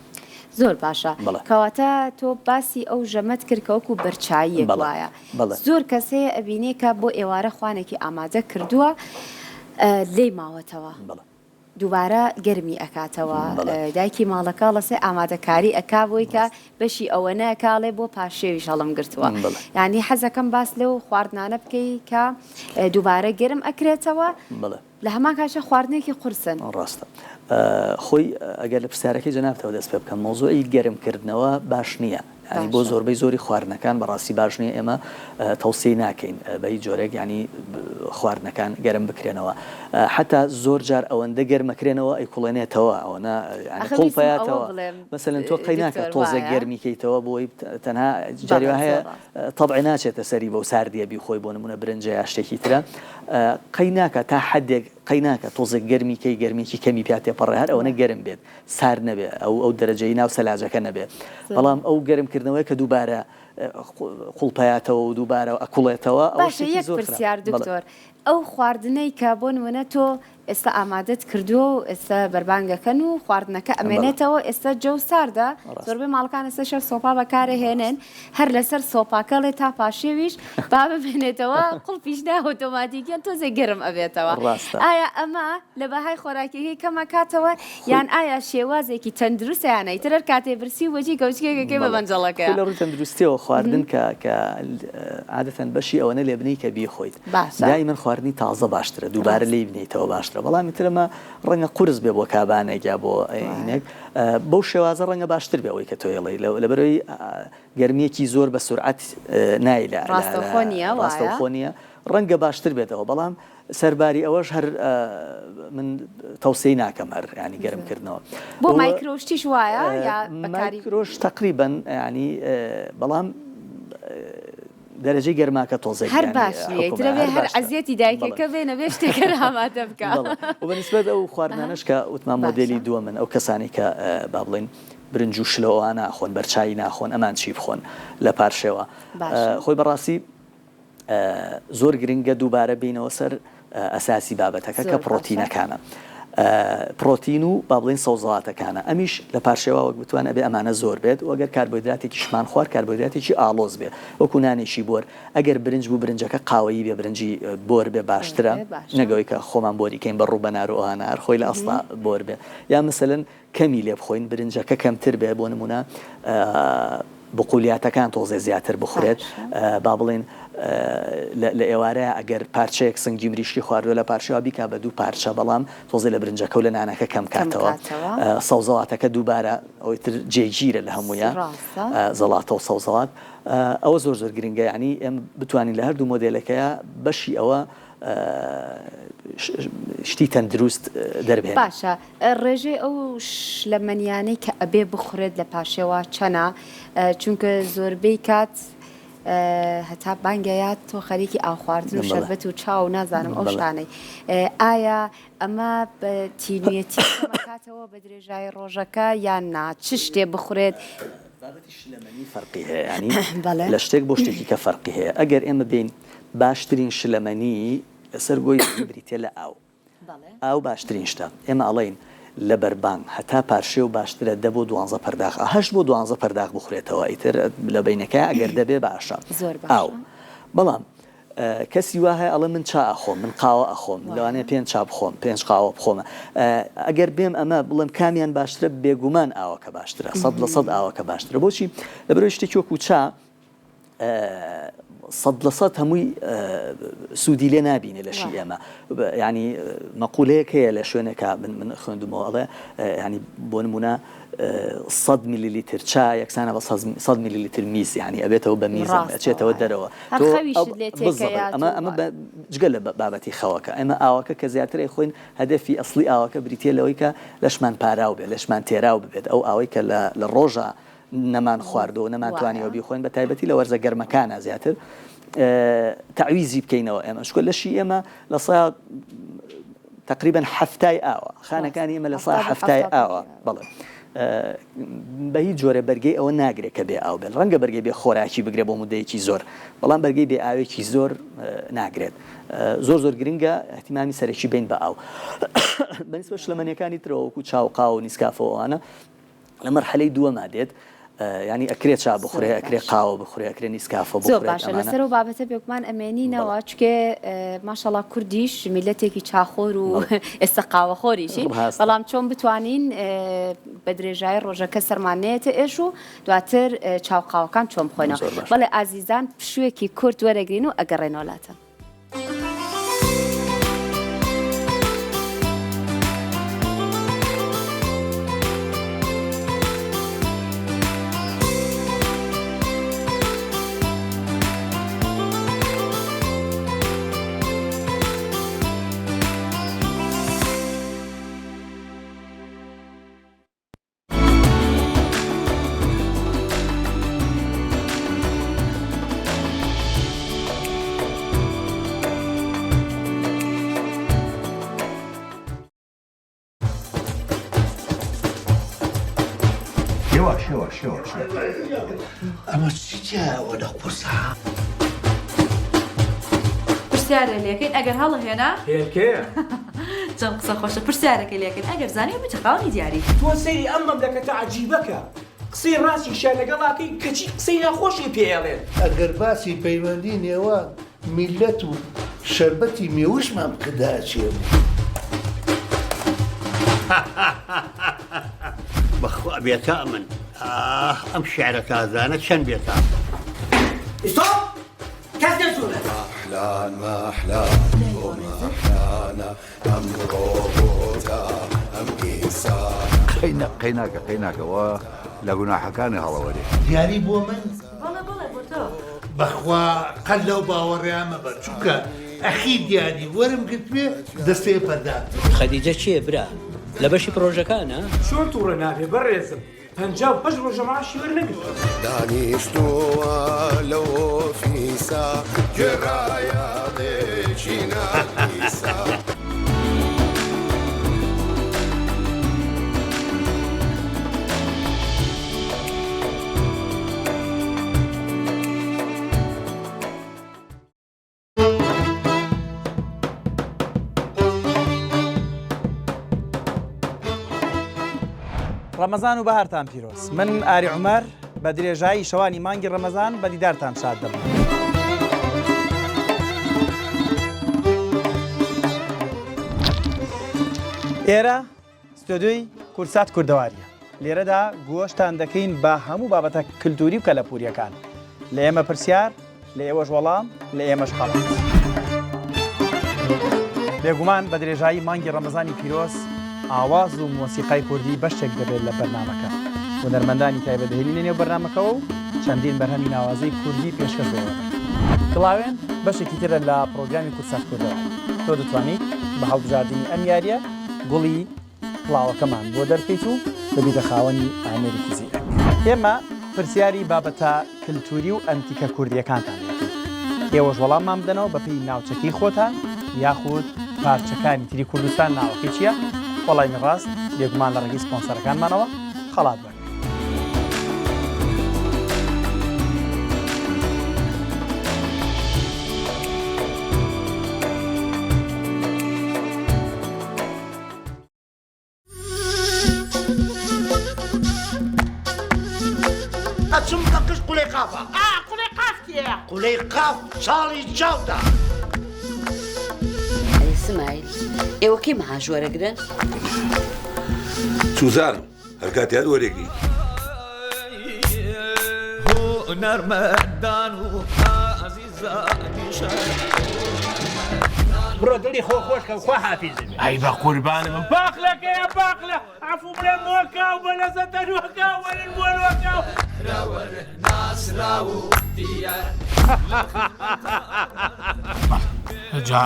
زۆر باشە بەڵێ. کەواتە تۆ باسی ئەو ژەمەت کرد کە وەکو بەرچاییەک بەڵێ وایە بەڵێ. زۆر کەس هەیە ئەبینێ کە بۆ ئێوارە خوانێکی ئامادە کردووە لێی ماوەتەوە بەڵێ. دووبارە گەرمی ئەکاتەوە بەڵێ. دایکی ماڵەکە ڵەسێ ئامادەکاری ئەکا بۆی کە ڕاستە. بەشی ئەوەنە ئەکا ئەڵێ بۆ پارشێویش هەڵم گرتووە بەڵێ. یانی حەزەکەم باس لەو خواردنانە بکەی کە دووبارە گەرم ئەکرێتەوە بەڵێ. لە هەمان کاتیشا خواردنێکی قورسن. ڕاستە. خۆی ئەگەر لە پرسیارەکەی جەنابتەوە دەست پێ بکەم مەوزوعی گەرم کردنەوە باش نییە یانی بۆ باشە. زۆربەی زۆری خواردنەکان بەڕاستی باش نییە ئێمە تەوسیەی ناکەین بە هیچ جۆرێک یانی خواردنەکان گەرم بکرێنەوە حەتا زۆر جار ئەوەندە گەرمەکرێنەوە ئەیکوڵێنێتەوە ئەوەنە یانی ئەخە قوڵ ویستم ئەوە پەیاتەوە بڵێم مەسەلەن تۆ قەی ناکا دکتۆر تۆزێک وایە؟ گەرمی کەیتەوە بۆی تەنها جاری بەڵێ وا هەیە زۆر ڕاستە. تەبعی ناچێتە سەری بەو ساردیە بیخۆی بۆ نمونە برنجە یا شتێکی ترە قەی ناکا تا حەدێک قەی ناکا تۆزێک گەرمی کەی گەرمیەکی کەمی پیا تێپەڕێ هەر ئەوەنە گەرم بێت سارد نەبێ ئەو ئەو دەرەجەی ناو سەلاجەکە نەبێ بەڵام ئەو گەرم کردنەوەی کە دووبارە قوڵپەیاتەوە و دووبارە ئەکوڵێتەوە ئەوە باشە شتێکی یەک زۆر خراپ پرسیار بەڵێ. دکتۆر ئەو خواردنەی کە بۆ نمونە تۆ ئێستا ئامادەت کردووە و ئێستا بەربانگەکەن و خواردنەکە ئەمێنێتەوە ئێستا جەو ساردە زۆربەی ماڵەکان ئێستا شەو سۆپا بەکارەهێنن هەر لەسەر سۆپاکەڵێ تا پاشێویش با بمێنێتەوە قوڵپیش نا ئۆتۆماتیکیان تۆزێک گەرم ئەبێتەوە ئایا ئەمە لە بەهای خۆراکیەکەی کەمەکاتەوە یان ئایا شێوازێکی تەندروستە یان نا ئیتر هەر کاتێ برسی و بەجی کەوچکێکەکەی بە مەنجەڵەکەیا. خۆی لە ڕووی تەندروستیەوە خواردن کە کە عادەتەن بەشی ئەوەنە لێ بنێی کە بیخۆیت باشە. دایمەن خواردنی تازە باشترە دووبارە لێی بنێیتەوە باشترە بەڵام ئیتر ئەمە ڕەنگە قورس بێ بۆ کابانێک یا بۆ هینێک بەو شێوازە ڕەنگە باشتر بێ ئەوەی کە تۆ ئەڵێی لەبەرئەوەی گەرمییەکی زۆر بە سورعەت نای لە ڕاستەوخۆ نییە وایە؟ ڕاستەوخۆ نییە ڕەنگە باشتر بێتەوە بەڵام سەرباری ئەوەش هەر من تەوسیەی ناکەم هەر ینی گەرم کردنەوە بۆ مایکرۆ شتیش وایە یا بەکاری مایکرۆش تقریبا ینی بەڵام دەرەجەی گەرماکە تۆزێک هەر باش نییە ئیتر ئەبێ هەر ئەزیەتی دایکەکە بێ نەبێ شتێکە ئامادە بکا و بەنسبەت ئەو خواردنانەش کە وتمان مۆدێلی دووەمن ئەو کەسانی کە با بڵێین برنج و شلە ئەوان ناخۆن بەرچایی ناخۆن ئەمان چی بخۆن لە پارشێوە خۆی بەڕاستی زۆر گرنگە دووبارە بینەوە سەر ئەساسی بابەتەکە کە پڕۆتینەکانە. پڕۆتین و با بڵێین سەوزەواتەکانە ئەمیش لە پارشێوا وەک بتوان ئەبێ ئەمانە زۆر بێت و ئەگەر کاربۆیدراتێکیشمان خوارد کاربۆیدراتێکی ئاڵۆز بێ وەکو نانێکی بۆر ئەگەر برنج بوو برنجەکە قاوەیی بێ برنجی بۆر بێ باشترە نەگەوەی کە خۆمان بۆری کەین بە ڕوو بەنار و ئەوانە هەر خۆی لە ئەسڵا بۆر بێ یا مەسەلەن کەمی لێ بخۆین برنجەکە کەمتر بێ بۆ نمونە بقولیاتەکان تۆزێ زیاتر بخورێت با بڵێن لە ئێوارەیە ئەگەر پارچەیەک سنگی مریشکی خواردووە لە پارچەوە بیکا بە دوو پارچە بەڵام تۆزێ لە برنجەکە و لە نانەکە کەم کاتەوە سەوزەواتەکە دووبارە ئەوەی تر جێگیرە لە هەموویە زەڵاتە و سەوزەوات ئەوە زۆر زۆر گرنگە یعنی ئێمە بتوانین لە هەردوو مۆدێلەکەیە بەشی ئەوە شتی تەندروست دەربهێنین. باشە ڕێژەی ئەو شلەمەنیانەی کە ئەبێ بخورێت لە پاشێوە چەنە؟ چونکە زۆربەی کات هەتا بانگەیات تۆ خەریکی ئاو خواردن و شەربەت و چا و نازانم ئەو شتانەی ئایا ئەمە تینوێتی کاتەوە بە درێژایی ڕۆژەکە یان نا چ شتێ بخورێت؟ بابەتی شلەمەنی فەرقی هەیە یانی لە شتێک بۆ شتێکی کە فەرقی هەیە ئەگەر ئێمە بێین باشترین شلەمەنی لەسەر گۆی زەوی بریتیە لە ئاو. ئاو باشترین شتە. ئێمە ئەڵێین لە بەربانگ هەتا پارشێو باشترە دە بۆ دوانزە پەرداخ ئا هەشت بۆ دوانزە پەرداخ بخورێتەوە ئیتر لە بەینەکەیا ئەگەر دەبێ باشە ئاو. بەڵام کەسی وا هەیە ئەڵێ من چا ئەخۆم من قاوە ئەخۆم لەوانەیە پێنج چا بخۆم پێنج قاوە بخۆم ئەگەر بێم ئەمە بڵێم کامیان باشترە بێگومان ئاوەکە باشترە 100% ئاوەکە باشترە بۆچی لەبەرئەوەی شتێکی وەکو چا 100% هەمووی سوودی لێ نابینێ لەشی ئێمە ینی مەقولەیەک هەیە لە شوێنێکا من من خوێندمەوە ئەڵێ ینی بۆ نمونە سەد میلیلیتر چا یەکسانە بە سەد میلیلیتر میز یانی ئەبێتەوە بە میز ئەچێتەوە دەرەوە هەر خەویشت لێ تێکەیات ئەمە ئەمە جگە لە بابەتی خەوەکە ئێمە ئاوەکە کە زیاتر ئەیخۆین هەدەفی ئەسڵی ئاوەکە بریتیە لەوەی کە لەشمان پاراو بێت لەشمان تێراو ببێت ئەو ئاوەی کە لە ڕۆژا نەمان خواردووە و نەمانتوانیوە بیخۆین بە تایبەتی لە وەرزە گەرمەکانە زیاتر تەعویزی بکەینەوە ئێمە چونکە لەشی ئێمە لە سا تقریبا حەفتای ئاوە خانەکانی ئێمە لە سا حەفتای ئاوە بەڵێ بە هیچ جۆرە بەرگەی ئەوە ناگرێت کە بێ ئاو بێت ڕەنگە بەرگەی بێ خۆراکی بگرێت بۆ مدەیەکی زۆر بەڵام بەرگەی بێ ئاوێکی زۆر ناگرێت زۆر زۆر گرنگە احتیمامی سەرەکی بین بە ئاو بەنسبە شلەمەنیەکانی ترەوە وەکو چاوقاو و نیسکافە و ئەوانە. لە مەرحەلەی دووەما دێت یانی ئەکرێ چا بخورێ ئەکرێ قاوە بخورێ ئەکرێ نیسکافە زۆر بخورێت باشە ئەمانە لەسەر ئەو بابەتە بێگومان ئەمێنینەوە بەڵێ. چونکێ ماشەڵا کوردیش میللەتێکی چاخۆر و بەڵێ. ئێستا قاوەخۆریشین ڕاستە. بەڵام چۆن بتوانین بە درێژایی ڕۆژەکە سەرمان نەیەتە ئێش و دواتر چا و قاوەکان چۆن بخۆینەوە زۆر باشە. بەڵێ ئازیزان پشوویەکی کورت وەرەگرین و ئەگەڕێنەوە لاتان. هێواش هێواش هێواش ئەمە چی تیایە ئەوەنە قورسە؟ پرسیارێ لێکەین ئەگەر هەڵە هێنا هێلکەیە. چەند قسە خۆشە پرسیارەکەی لێکەین ئەگەر زانی ببیتە خاوەنی دیاری. تۆ سەیری ئەم مەملەکەتە عەجیبەکە قسەی ڕاستیشیان لەگەڵ ئەکەی کەچی قسەی ناخۆشی پێ ئەڵێن. ئەگەر باسی پەیوەندی نێوان میللەت و شەربەتی مێوژمان بکردایە چێ بوو. بەخوا بێتامن ئاه ئەم شیعرە تازانە چەند بێتامن. ستۆپ کەس نەچوونە. ماحلان ماحلان بۆ ماحلانە ئەم ڕۆبۆتە ئەم ئینسانە. قەیناکە قەیناکە وە لە گوناحەکانی هەڵەوەرێ. دیاری بۆ من؟ بەڵێ بەڵێ بۆ تۆ. بەخوا قەت لەو باوەڕەیا مەبە چونکە ئەخیر دیاری وەرم گرتبێ دەستێ پەرداخت. خەدیجە کێیە برا؟ لە بەشی پرۆژەکانە؟ چۆن توڕە نابێ بەڕێزم 58 ڕۆژە معاشی وەرنەگرتووە. دانیشتووە لە ئۆفیسا گوێڕایەڵێکی ناپیسە. ڕەمەزان و بەهارتان پیرۆز من ئاری عومەر بە درێژایی شەوانی مانگی ڕەمەزان بە دیدارتان شاد دەبم. ئێرە ستۆدیۆی کوردسات کوردەواریە لێرەدا گۆشتان دەکەین بە هەموو بابەتە کلتوری و کەلەپوریەکان لە ئێمە پرسیار لە ئێوەش وەڵام لە ئێمەش خەڵات. بێگومان بە درێژایی مانگی ڕەمەزانی پیرۆز ئاواز و مۆسیقای کوردی بەشێک دەبێت لە بەرنامەکە. هونەرمەندانی تایبەت دەهێنینە نێو بەرنامەکەوە و چەندین بەرهەمی ناوازەی کوردی پێشکەش بە ئێوە دەکەین. کڵاوێن بەشێکی ترە لە پڕۆگرامی کوردسات کوردەواری. تۆ دەتوانیت بە هەڵبژاردنی ئەم یارییە گوڵی کڵاوەکەمان بۆ دەرکەیت و ببیتە خاوەنی ئامێرێکی زیرەک. ئێمە پرسیاری بابەتە کلتوری و ئەنتیکە کوردییەکانتان لێکەین، ئێوەش وەڵاممان بدەنەوە بەپێی ناوچەکەی خۆتان یاخود پارچەکانی تری کوردستان ناوەکەی چییە؟ وەڵامی ڕاست بێگومان لە ڕێگەی سپۆنسەرەکانمانەوە خەڵات وەرگرن. ئەچم بە قژ قولەی قافا. ئا قولەی قاف کێیە؟ قولەی قاف چاڵی چاوتە. ئەرێ سمایل ئێوە کەی معاش وەرەگرن؟ چوزانم هەر کاتێ هات وەرێگرین. هونەرمەندان و ئازیزانی بڕۆ دڵی خۆ خۆش کە خوا حافیزت بێ. ئەی بە قوربانم باقلەکەیە باقلە عەفوو بڵێ نۆکاو بە لەزەتە نۆکاو وەرن بۆ نۆکاو. ناسراو و دیار. جا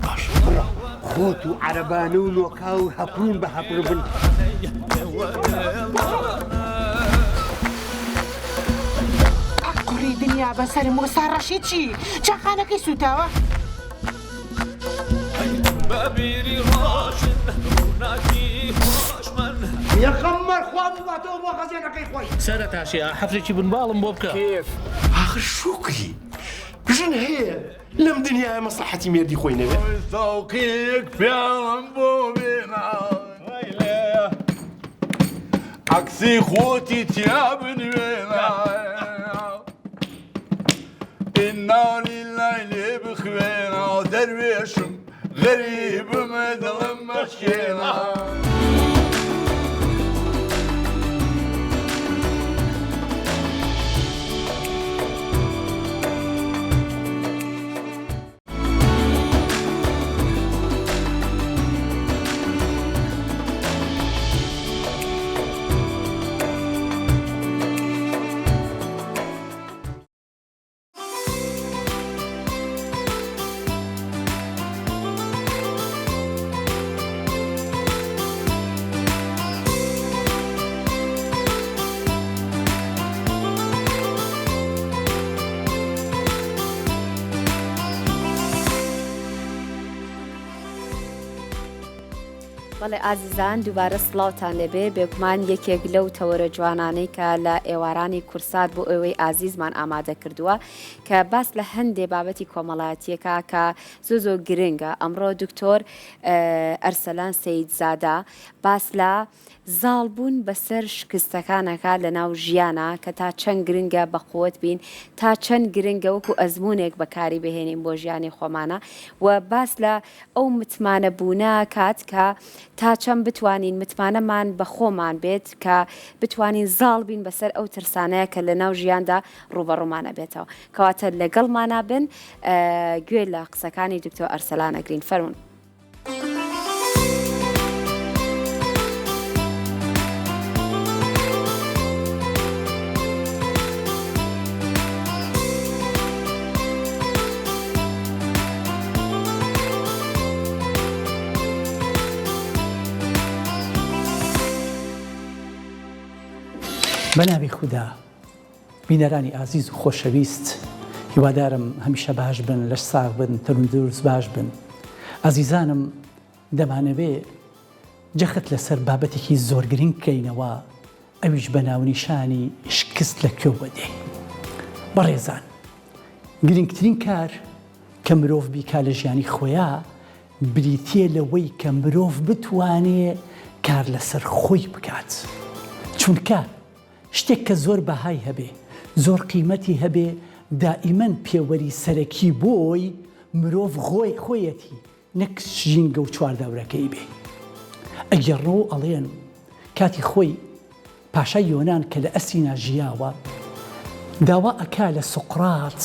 باش بڕۆ خۆت و عەرەبانە و نۆکاو هەپرون بە هەپر بن. کوڕی دنیا بەسەرم وەستا ڕەشید چی؟ چاخانەکەی سووتاوە؟ یەخەمەر خوا بباتەوە بۆ خەزێنەکەی خۆی. سەرتاشی حەفرێکی بنباڵم بۆ بکە. کێف. ئاخر شوکری ژن هەیە لەم دنیایە مەسڵەحەتی مێردی خۆی نەوێ. ساقیەک پیاوم بۆ بێنە. عەکسی خۆتی تیا بنوێنە ئینا لیلای لێ بخوێنە دەروێشم غەریبم دڵم مەشکێنە. بەڵێ ئازیزان دووبارە سڵاوتان لێبێ بێگومان یەکێک لەو تەوەرە جوانانەی کە لە ئێوارانی کورسات بۆ ئێوەی ئازیزمان ئامادە کردووە کە باس لە هەندێ بابەتی کۆمەڵایەتیەکە کە زۆ زۆر گرنگە ئەمڕۆ دکتۆر ئەرسەلان سەیدزادە باس لە زاڵ بوون بەسەر شکستەکانەکە لەناو ژیانا کە تا چەند گرنگە بەقوەت بین تا چەند گرنگە وەکو ئەزموونێک بەکاری بهێنین بۆ ژیانی خۆمانە و باس لە ئەو متمانە بوونە کات کە تا چەند بتوانین متمانەمان بە خۆمان بێت کە بتوانین زاڵ بین بەسەر ئەو ترسانەیە کە لەناو ژیاندا ڕووبەڕوومان ئەبێتەوە کەواتە لەگەڵمانا بن گوێ لە قسەکانی دکتۆر ئەرسەلان ئەگرین فەرموون. بەناوی خودا بینەرانی ئازیز و خۆشەویست هیوادارم هەمیشە باش بن لەش ساغ بن تەندروست باش بن ئازیزانم دەمانەوێ جەخت لەسەر بابەتێکی زۆر گرنگ بکەینەوە ئەویش بە ناونیشانی شکست لە کوێوە دێ بەڕێزان گرنگترین کار کە مرۆڤ بیکا لە ژیانی خۆیا بریتییە لەوەی کە مرۆڤ بتوانێ کار لەسەر خۆی بکات چونکە شتێک کە زۆر بەهای هەبێ، زۆر قیمەتی هەبێ، دائیمەن پێوەری سەرەکی بۆی مرۆڤ خۆی خۆیەتی نەک ژینگە و چواردەورەکەی بێ. ئەگێڕنەوە و ئەڵێن کاتی خۆی پاشای یۆنان کە لە ئەسینا ژیاوە داوا ئەکا لە سوقرات،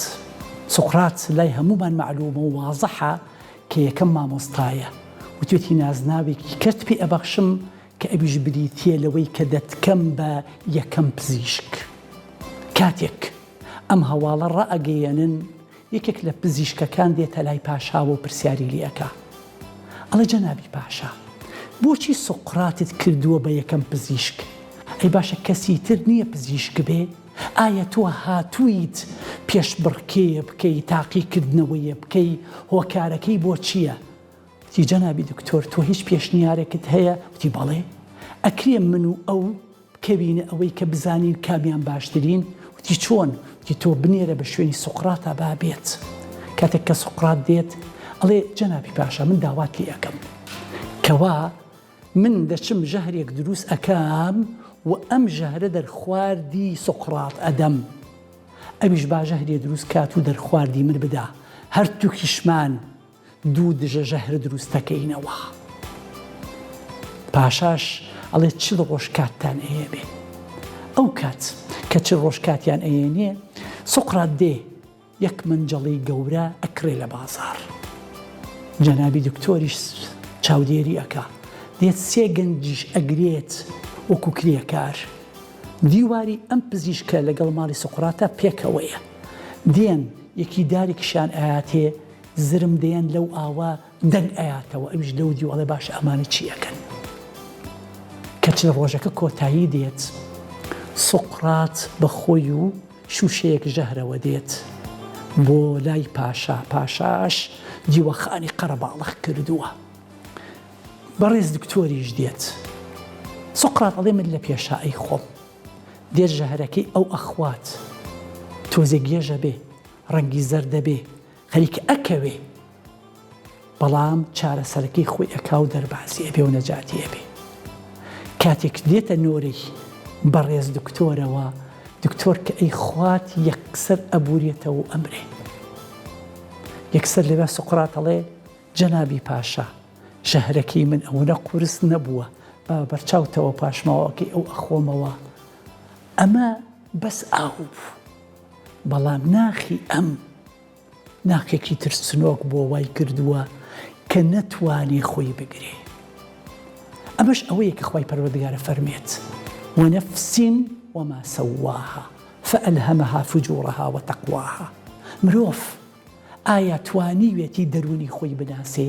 سوقرات لای هەموومان مەعلوومە و وازحە کە یەکەم مامۆستایە، وتوێتی نازناوێکی کەت پێ ئەبەخشم کە ئەویش بریتییە لەوەی کە دەتکەم بە یەکەم پزیشک. کاتێک ئەم هەواڵە ڕائەگەیەنن، یەکێک لە پزیشکەکان دێتە لای پاشاوە و پرسیاری لێ ئەکا. ئەڵێ جەنابی پاشا، بۆچی سوقراتت کردووە بە یەکەم پزیشک؟ ئەی باشە کەسی تر نییە پزیشک بێ؟ ئایا تۆ هاتوویت پێشبڕکێیە بکەی، تاقیکردنەوەیە بکەی، هۆکارەکەی بۆ چییە؟ وتی، جەنابی دکتۆر تۆ هیچ پێشنیارێکت هەیە؟ وتی، بەڵێ. ئەکرێ من و ئەو بکەوینە ئەوەی کە بزانین کامیان باشترین؟ وتی، چۆن؟ وتی، تۆ بنێرە بە شوێنی سوقراتا با بێت. کاتێک کە سوقرات دێت، ئەڵێ، جەنابی پاشا من داوات لێ ئەکەم کەوا من دەچم ژەهرێک دروست ئەکەم و ئەم ژەهرە دەرخواردی سوقرات ئەدەم. ئەویش با ژەهرێ دروست کات و دەرخواردی من بدا. هەرتووکیشمان دوو دژە ژەهر دروست دەکەینەوە. پاشاش ئەڵێ 40 ڕۆژ کاتتان ئەیەمێ. ئەو کات کە 40 ڕۆژ کاتیان ئەیەنێ سوقرات دێ یەک مەنجەڵی گەورە ئەکڕێ لە بازاڕ. جەنابی دکتۆریش چاودێری ئەکا. دێت سێ گەنجیش ئەگرێت وەکو کرێکار. دیواری ئەم پزیشکە لەگەڵ ماڵی سوقراتە پێکەوەیە. دێن یەکی دارێکیشیان ئەیاتێ زرم دەیەن لەو ئاوە دەنگ ئەیاتەوە ئەویش لەو دیو ئەڵێ باشە ئەمانە چی ئەکەن کە چل ڕۆژەکە کۆتایی دێت سوقرات بە خۆی و شوشەیەک ژەهرەوە دێت بۆ لای پاشا پاشاش دیوەخانی قەرەباڵخ کردووە بەڕێز دکتۆریش دێت سوقرات ئەڵێ من لە پێشا ئەی خۆم دێت ژەهرەکەی ئەو ئەخوات تۆزێ گێژە بێ ڕەنگی زەردە بێ خەریکە ئەکەوێ بەڵام چارەسەرەکەی خۆی ئەکا و دەربازی ئەبێ و نەجاتی ئەبێ. کاتێک دێتە نۆرەی. بەڕێز دکتۆرەوە، دکتۆر کە ئەیخوات یەکسەر ئەبورێتەوە و ئەمرێ. یەکسەر لەوێ سوقرات ئەڵێ جەنابی پاشا ژەهرەکەی من ئەوەنە قورس نەبووە، با بەرچاوتەوە پاشماوەکەی ئەو ئەخۆمەوە. ئەمە بەس ئاو بوو، بەڵام ناخی ئەم ناخێکی ترسنۆک بووە وای کردووە کە نەتوانێ خۆی بگرێ. ئەمەش ئەوەیە کە خوای پەروەردگار ئەفەرموێت، ونفس وما سواها فألهمها فجورها وتقواها مرۆڤ ئایا توانیوێتی دەروونی خۆی بناسێ؟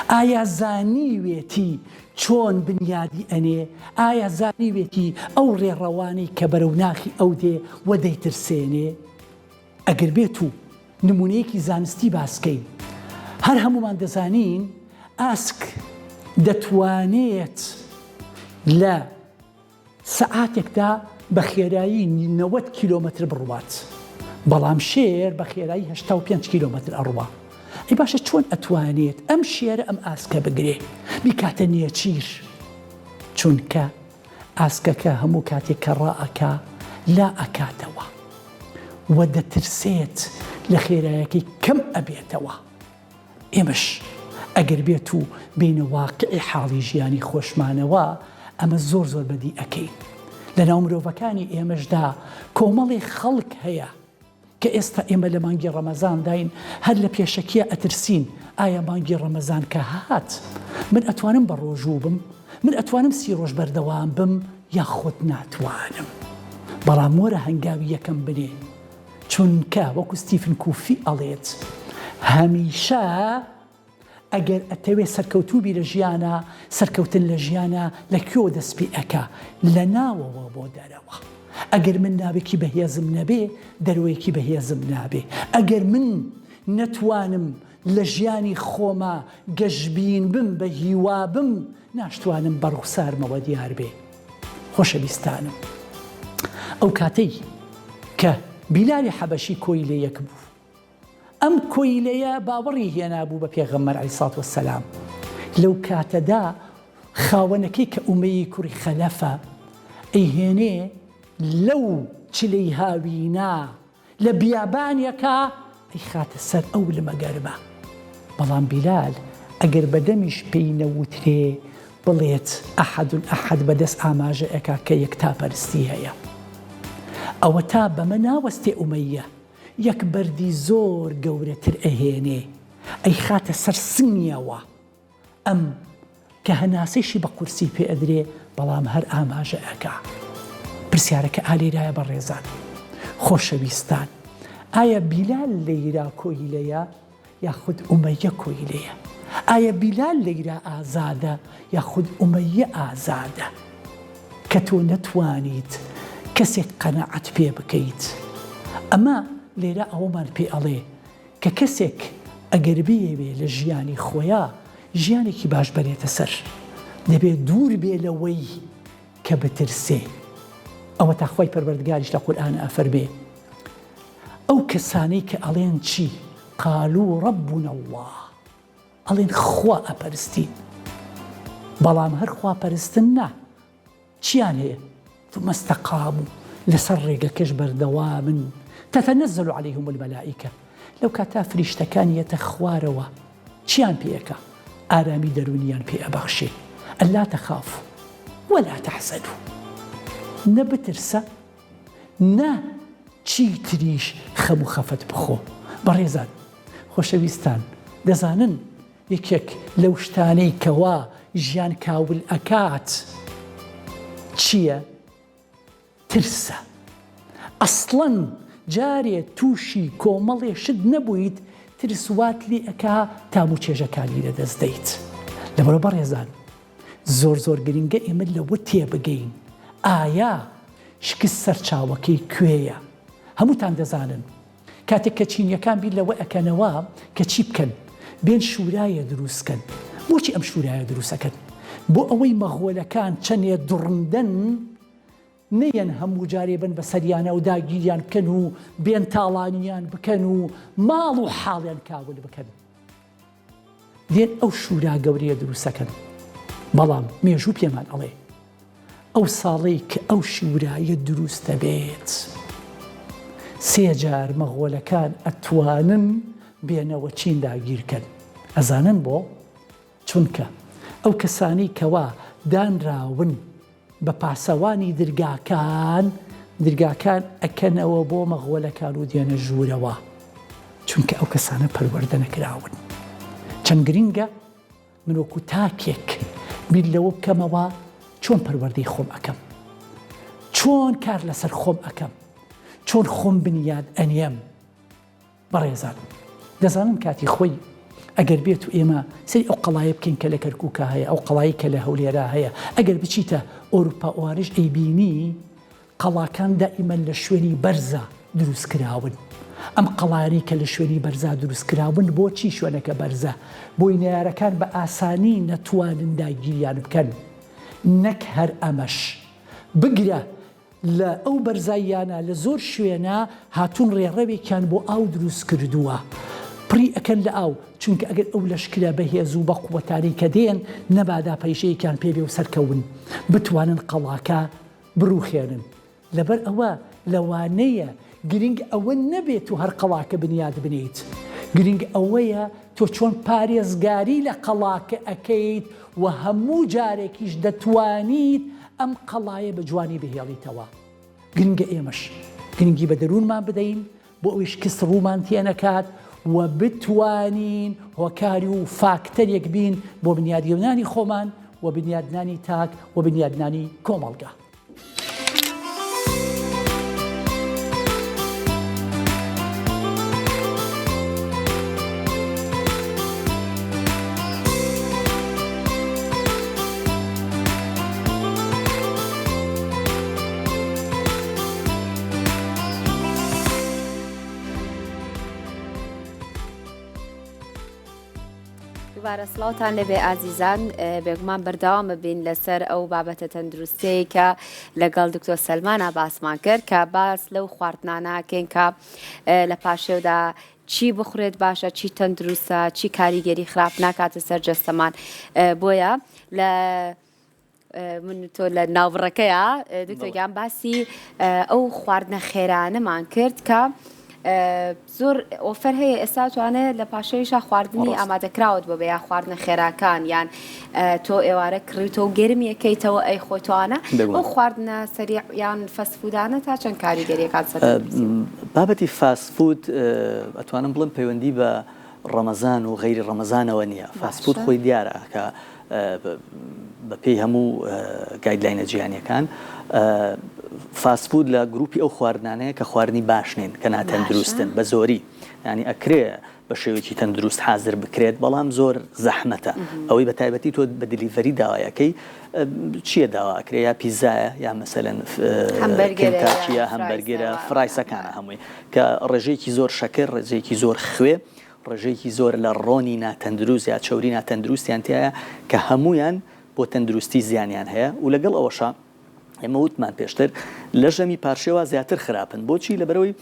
ئایا زانیوێتی چۆن بنیادی ئەنێ؟ ئایا زانیوێتی ئەو ڕێڕەوانەی کە بەرەو ناخی ئەو دێ و دەیترسێنێ؟ ئەگەر بێت و نموونەیەکی زانستی باس کەین، هەر هەموومان دەزانین ئاسک دەتوانێت لە سەعاتێکدا بە خێرایی 90 کیلۆمەتر بڕوات، بەڵام شێر بە خێرایی 85 کیلۆمەتر ئەڕوا. ئەی باشە چۆن ئەتوانێت ئەم شێرە ئەم ئاسکە بگرێ بیکاتە نێچیر؟ چونکە ئاسکەکە هەموو کاتێک کە ڕائەکا لا ئەکاتەوە و دەترسێت لە خێرایەکەی کەم ئەبێتەوە. ئێمەش ئەگەر بێت و بێینە واقعی حاڵی ژیانی خۆشمانەوە ئەمە زۆر زۆر بەدی ئەکەین. لەناو مرۆڤەکانی ئێمەشدا کۆمەڵێ خەڵک هەیە کە ئێستا ئێمە لە مانگی ڕەمەزانداین هەر لە پێشەکیە ئەترسین ئایا مانگی ڕەمەزان کە هات من ئەتوانم بە ڕۆژوو بم من ئەتوانم سی ڕۆژ بەردەوام بم یاخود ناتوانم بەڵام وەرە هەنگاوی یەکەم بنێ چونکە وەکو ستیفن کوفی ئەڵێت هەمیشە ئەگەر ئەتەوێ سەرکەوتوو بی لە ژیانا، سەرکەوتن لە ژیانا لە کوێوە دەست پێ ئەکا؟ لە ناوەوە بۆ دەرەوە. ئەگەر من ناوێکی بەهێزم نەبێ، دەرەوەیەکی بەهێزم نابێ. ئەگەر من نەتوانم لە ژیانی خۆما گەشبین بم، بە هیوا بم، ناشتوانم بە ڕوخسارمەوە دیار بێ. خۆشەویستانم، ئەو کاتەی کە بیلالی حەبەشی کۆیلەیەک بوو، ئەم کۆیلەیە باوەڕی هێنابوو بە پێغەمبەر علیە سڵات وسلام، لەو کاتەدا خاوەنەکەی کە ئومەیی کوڕی خەلەفە ئەیهێنێ لەو چلەی هاوینا لە بیابانێکا ئەیخاتە سەر ئەو لمە گەرمە، بەڵام بیلال ئەگەر بە دەمیش پێی نەوترێ بڵێت ئەحەد ئەحەد بە دەست ئاماژە ئەکا کە یەکتاپەرستی هەیە ئەوەتا بەمە ناوەستێ ئومەیە یەک بەردی زۆر گەورەتر ئەهێنێ ئەیخاتە سەر سنگیەوە ئەم کە هەناسەیشی بە قورسی پێ ئەدرێ بەڵام هەر ئاماژە ئەکا پرسیارەکە ئالێرایە بەڕێزان خۆشەویستان ئایا بیلال لەیرا کۆیلەیە یاخود ئومەیە کۆیلەیە؟ ئایا بیلال لەیرا ئازادە یاخود ئومەیە ئازادە؟ کە تۆ نەتوانیت کەسێک قەناعەت پێ بکەیت ئەمە لێرە ئەوەمان پێ ئەڵێ کە کەسێک ئەگەر بیەوێ لە ژیانی خۆیا ژیانێکی باش بەرێتە سەر دەبێ دوور بێ لەوەی کە بترسێ ئەوەتا خوای پەروەردگاریش لە قورئان ئەفەرمێ ئەو کەسانەی کە ئەڵێن چی قالو ربنا اللە ئەڵێن خوا ئەپەرستین بەڵام هەر خوا پەرستن نا چیان هەیە ثم استقاموا لەسەر ڕێگەکەش بەردەوامن تتنزل عليهم الملائکە لەو کاتا فریشتەکان یەتە خوارەوە چیان پێ ئەکا ئارامی دەروونیان پێ ئەبەخشێ الا تخافوا ولا تحزنوا نە بترسە نە چیتریش خەم و خەفەت بخۆ. بەڕێزان، خۆشەویستان، دەزانن یەکێک لەو شتانەی کەوا ژیان کاول ئەکات چییە؟ ترسە. ئەسڵەن جارێ تووشی کۆمەڵێ شت نەبوویت ترس وات لێ ئەکا تام و چێژەکانی لەدەست دەیت. لەبەرئەوە بەڕێزان زۆر زۆر گرنگە ئێمە لەوە تێبگەین ئایا شکست سەرچاوەکەی کوێیە؟ هەمووتان دەزانن کاتێک کە چینیەکان بیر لەوە ئەکەنەوە کە چی بکەن بێن شورایە دروست کەن بۆچی ئەم شورایە دروست ئەکەن؟ بۆ ئەوەی مەغۆلەکان چەنێ دڕندەن نەیەن هەموو جارێ بن بەسەریانا و داگیریان بکەن و بێن تاڵانیان بکەن و ماڵ و حاڵیان کاول بکەن دێن ئەو شورا گەورەیە دروستەکەن بەڵام مێژوو پێمان ئەڵێ. ئەو ساڵەی کە ئەو شورایە دروست دەبێت سێ جار مەغۆلەکان ئەتوانن بێنەوە چین داگیرکەن ئەزانن بۆ؟ چونکە ئەو کەسانەی کەوا دانراون بە پاسەوانی درگاکان درگاکان ئەکەنەوە بۆ مەغۆلەکان و دێنە ژوورەوە چونکە ئەو کەسانە پەروەردە نەکراون چەند گرنگە من وەکو تاکێک بیر لەوە بکەمەوە چۆن پەروەردەی خۆم ئەکەم چۆن کار لەسەر خۆم ئەکەم چۆن خۆم بنیاد ئەنێم بەڕێزان دەزانن کاتی خۆی ئەگەر بێت و ئێمە سەری ئەو قەڵایە بکەین کە لە کەرکووکا هەیە ئەو قەڵایی کە لە هەولێرا هەیە ئەگەر بچیتە ئەوروپا ئەوانش ئەیبینی قەڵاکان دائیمەن لە شوێنی بەرزا دروست کراون. ئەم قەڵایانەی کە لە شوێنی بەرزا دروست کراون بۆچی شوێنەکە بەرزە؟ بۆی نەیارەکان بە ئاسانی نەتوانن داگیریان بکەن. نەک هەر ئەمەش. بگرە لە ئەو بەرزاییانە لە زۆر شوێنا هاتوون ڕێڕەوێکیان بۆ ئاو دروست کردووە. پڕی ئەکەن لە ئاو، چونکە ئەگەر ئەو لەشکرە بەهێز و بەقوەتانەی کە دێن نەبادا پەیژەیەکیان پێ بێ و سەرکەون بتوانن قەڵاکە بڕوخێنن لەبەر ئەوە لەوانەیە گرنگ ئەوە نەبێت تۆ هەر قەڵاکە بنیات بنێیت گرنگ ئەوەیە تۆ چۆن پارێزگاری لە قەڵاکە ئەکەیت و هەموو جارێکیش دەتوانیت ئەم قەڵایە بە جوانی بهێڵیتەوە گرنگە ئێمەش گرنگی بە دەروونمان بدەین بۆ ئەوەی شکست ڕوومان تێنەکات و بتوانین هۆکاری و فاکتەرێک بین بۆ بنیادگەنانی خۆمان و بنیادنانی تاک و بنیادنانی کۆمەڵگا. دووبارە سڵاوتان لێبێ ئازیزان بێگومان بەردەوامە بین لەسەر ئەو بابەتە تەندروستەیە کە لەگەڵ دکتۆر سەلمانە باسمان کرد کە باس لەو خواردناناکەین کە لە پاشێودا چی بخورێت باشە چی تەندروستە چی کاریگەری خراپ ناکاتە سەر جەستەمان بۆیە لە من تۆ لە ناوبڕەکەیا دکتۆر گیان باسی ئەو خواردنە خێرانەمان کرد کە زۆر ئۆفەر هەیە ئێستا توانێت لە پاشەویشا خواردنی ئامادەکراوت بۆ بێ یا خواردنە خێراکان یان تۆ ئێوارە کڕیتەوە و گەرمیەکەیتەوە ئەی خۆتوانە ئەو خواردنە سەریع یان fast food انە تا چەند کاریگەریەکان سەر بابەتی fast food ئەتوانم بڵێم پەیوەندی بە ڕەمەزان و غەیری ڕەمەزانەوە نییە fast food خۆی دیارە کە بە پێی هەموو guideline ە جیهانیەکان fast food لە گروپی ئەو خواردنانەیە کە خواردنی باش نین کە ناتەندروستن بە زۆری ینی ئەکرێ بە شێوەیەکی تەندروست حازر بکرێت بەڵام زۆر زەحمەتە ئەوەی بە تایبەتی تۆ بە delivery داوایەکەی چییە داوا ئەکرێ یا پیزایە یا مەسەلەن کەنتاکیە هەمبەرگەرە fries ەکانە هەمووی کە ڕێژەیەکی زۆر شەکر ڕێژەیەکی زۆر خوێ ڕێژەیەکی زۆر لە ڕۆنی ناتەندروست یا چەوری ناتەندروستیان تیایە کە هەموویان بۆ تەندروستی زیانیان هەیە و لەگەڵ ئەوەشا ئێمە وتمان پێشتر لە ژەمی پارشێوا زیاتر خراپن بۆچی لەبەرەوەی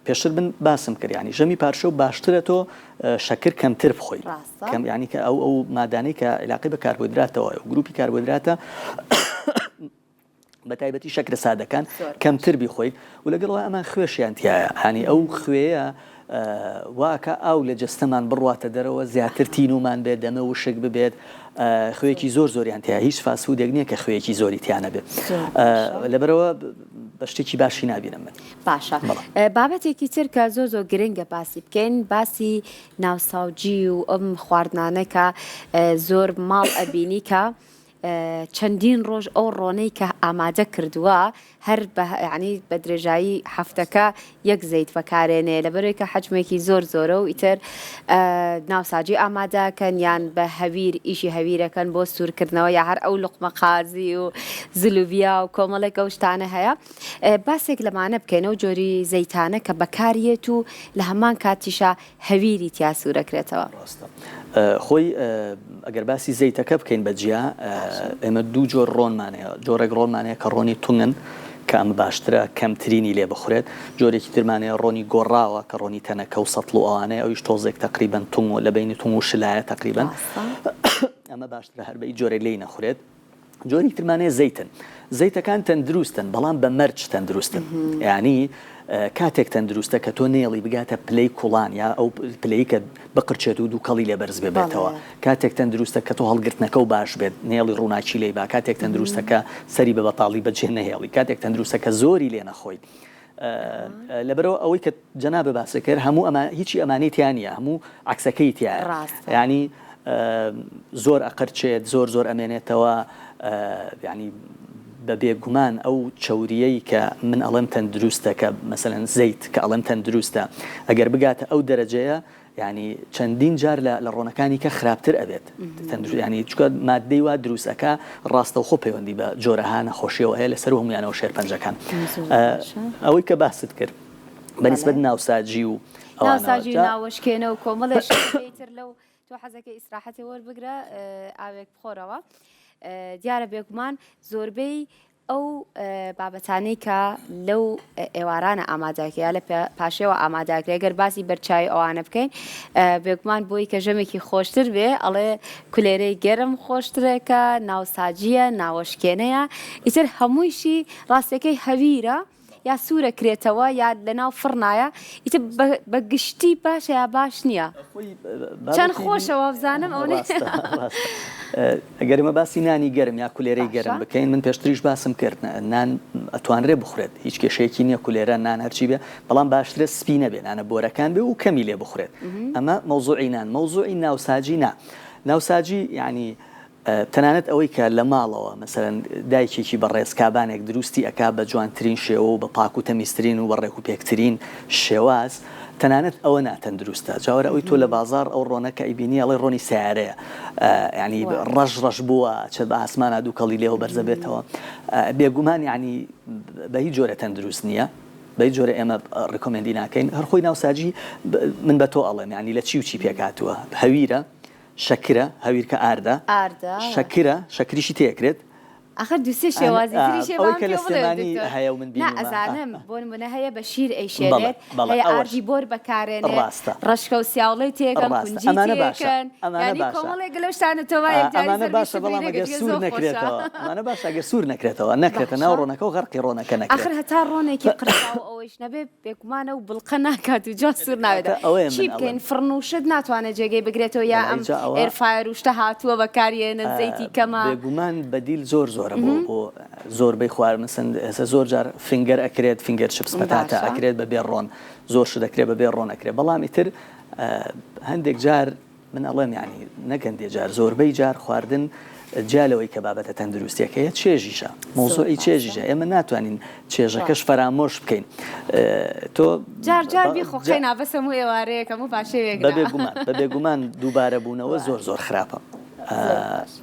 پێشتر من باسم کرد ینی ژەمی پارشێو باشترە تۆ شەکر کەمتر بخۆی کەم ینی کە ئەو ئەو مادانەی کە عیلاقی بە کاربۆهیدراتەوە گروپی کاربۆهیدراتە بە تایبەتی شەکرە سادەکان کەمتر بیخۆیت و لەگەڵ ئەمان خوێشیان تایە هەنی ئەو خوێیە واکە ئاو لە جەستەمان بڕواتە دەرەوە زیاتر تینومان بێت دەمە وشک ببێت خوێکی زۆر زۆریان تیا هیچ fast food ێک نییە کە خوێکی زۆری تیانە بێت لەبەرەوە بە شتێکی باشی نابینم من باشە بابەتێکی تر کە زۆر زۆر گرنگە باسی بکەین باسی ناوساوجی و ئەم خواردنانە کە زۆر ماڵ ئەبینی کە چەندین ڕۆژ ئەو ڕۆنەی کە ئامادە کردووە هەر بە یانی بە درێژایی هەفتەکە یەک زەیت بەکارێنێ لەبەرەوەی کە حەجمێکی زۆر زۆرە و ئیتر ناوساجی ئامادەکەن یان بە هەویر ئیشی هەویرەکەن بۆ سوورکردنەوە یا هەر ئەو لوقمە قازی و زلوبیا و کۆمەڵێک ئەو شتانە هەیە باسێک لەمانە بکەینەوە جۆری زەیتانە کە بەکاریەت و لە هەمان کاتیشا هەویری تیا سوورەکرێتەوە. ڕاستە خۆی ئەگەر باسی زەیتەکە بکەین بە جیا ئێمە دوو جۆر ڕۆنمان هەیە جۆرێک ڕۆنمان هەیە کە ڕۆنی تونگن کە ئەمە باشترە کەمترینی لێ بخورێت جۆرێکی ترمان هەیە ڕۆنی گۆڕاوە کە ڕۆنی تەنەکە و سەتڵ و ئەوانەیە ئەویش تۆزێک تەقریبەن تونگ و لە بەینی تونگ و شلایە تەقریبەن ئەمە باشترە هەر بە هیچ جۆرێک لێی نەخورێت. جۆری ترمان هەیە زەیتن زەیتەکان تەندروستن بەڵام بە مەرج تەندروستن یانی کاتێک تەندروستە کە تۆ نێڵی بگاتە پلەی کوڵان یا ئەو پلەی کە بقرچێت و دووکەڵی لێ بەرز ببێتەوە کاتێک تەندروستە کە تۆ هەڵگرتنەکە و باش بێت نێڵی ڕووناکی لێی با کاتێک تەندروستە کە سەری بە بەتاڵی بەجێ نەهێڵی کاتێک تەندروستە کە زۆری لێ نەخۆیت لەبەرئەوە ئەوەی کە جەنابت باست کرد هەموو ئەمە هیچی ئەمانەی تیا نییە هەموو عەکسەکەی تیایە ڕاستە. یانی زۆر ئەقرچێت زۆر زۆر ئەمێنێتەوە یانی بە بێگومان ئەو چەوریەی کە من ئەڵێم تەندروستە کە مەسەلەن زەیت کە ئەڵێم تەندروستە ئەگەر بگاتە ئەو دەرەجەیە یانی چەندین جار لە لە ڕۆنەکانی کە خراپتر ئەبێت تەندروست یانی چونکە ماددەی وا دروست ئەکا ڕاستەوخۆ پەیوەندی بە جۆرەها نەخۆشیەوە هەیە لەسەر هەمویانەوە شێرپەنجەکان ئەوەی کە باست کرد بە نیسبەت ناوساجی و ناوساجی و ناوەشکێنە و کۆمەڵێ شتی تر لەو تۆ حەزەکەی ئیسراحەتێ وەربگرە ئاوێک بخۆرەوە دیارە بێگومان زۆربەی ئەو بابەتانەی کە لەو ئێوارانە ئامادەکرێ یا لە پاشێوە ئامادەکرێ گەر باسی بەرچاوی ئەوانە بکەین بێگومان بۆی کە ژەمێکی خۆشتر بێ ئەڵێ کولێرەی گەرم خۆشترێکە ناوساجیە ناوەشکێنەیە ئیتر هەموویشی ڕاستەکەی هەویرە یا سوورە کرێتەوە یا لەناو فڕنایە ئیتر بە گشتی باشە یا باش نییە چەند خۆشە وابزانم ئەو ئەگەر ئێمە باسی نانی گەرم یا کولێرەی گەرم بکەین من پێشتریش باسم کرد نان ئەتوانرێ بخورێت هیچ کێشەیەکی نییە کولێرە نان هەرچی بێ بەڵام باشترە سپی نەبێ نانە بۆرەکان بێ و کەمی لێ بخورێت ئەمە مەوزوعی نان مەوزوعی ناوساجی نا ناوساجی یعنی تەنانەت ئەوەی کە لە ماڵەوە مەسەلەن دایکێکی بەڕێز کابانێک دروستی ئەکا بە جوانترین شێوە و بە پاک و تەمیزترین و بە ڕێک و پێکترین شێواز تەنانەت ئەوە ناتەندروستە جا وەرە ئەوی تۆ لە بازاڕ ئەو ڕۆنە کە ئەیبینی ئەڵێ ڕۆنی سەیارەیە یانی ڕەش ڕەش بووە ئەچێت بە ئاسمانا دووکەڵی لێوە بەرزەبێتەوە بێگومان یانی بە هیچ جۆرە تەندروست نییە بە هیچ جۆرە ئێمە recommend ی ناکەین هەر خۆی ناوساجی من بە تۆ ئەڵێم یانی لە چی و چی پێکهاتووە هەویرە شەکرە، هەویرکە ئاردە، ئاردە. شەکرە، شەکریشی تێکرێت. ئاخر دوو سێ شێوازی تریش هەیە ئەوەی بەڵام کە لە پێ بڵێ سلێمانی دکتۆر. هەیە و من نا بینیومە. ئەزانم بۆ نمونە هەیە بە شیر بەڵێ ئەیشێلێت، بەڵێ هەیە ئەوەش ئاردی بۆر بەکارێنێ، ڕاستە. ڕەشکە و سیاوڵەی تێکەن، ڕاستە کونجی ئەمانە باشە تێکەن، ئەمانە یانی باشە. کۆمەڵێک لەو شتانە تۆ با یەکجاری ئەمانە سەر باشە بیشت بەڵام بینە ئەگەر گەر سوور زۆر خۆشە. نەکرێتەوە ئەمانە باشە ئەگەر سوور نەکرێتەوە نەکرێتە ناو باشە. ڕۆنەکە و غەرقی ڕۆنەکە نەکرێت. ئاخر هەتا ڕۆنێکی قرتاو ئەوەیش نەبێ بێگومان ئەو بڵقە ناکات و جا سوور نابێتەوە. ئەوەیە چی من بکەین ئەڵێم. فڕن و شت ناتوانێت جێگەی بگرێتەوە یا وەڵایی ئەم جا ئەوە air fryer و شتە هاتووە بەکاریێنن زەیتی کەمە. بێگومان بەدیل زۆر زۆرە بۆ بۆ زۆربەی خوار مەسەن ئێستا زۆر جار finger ئەکرێت finger chips پەتاتە باشە. ئەکرێت بە بێ ڕۆن زۆر شت ئەکرێت بە بێ ڕۆن ئەکرێت بەڵام ئیتر هەندێک جار من ئەڵێم یانی نەک هەندێ جار زۆربەی جار خواردن جیا لەوەی کە بابەتە تەندروستیەکەیە چێژیشە مەوزوعی چێژیشە ئێمە ناتوانین چێژەکەش فەرامۆش بکەین تۆ جار جار بیخۆ قەینا بەس هەموو ئێوارەیەک هەموو پاشەوێک نا. بەبێ گومان بەبێ گومان دووبارە بوونەوە زۆر زۆر خراپە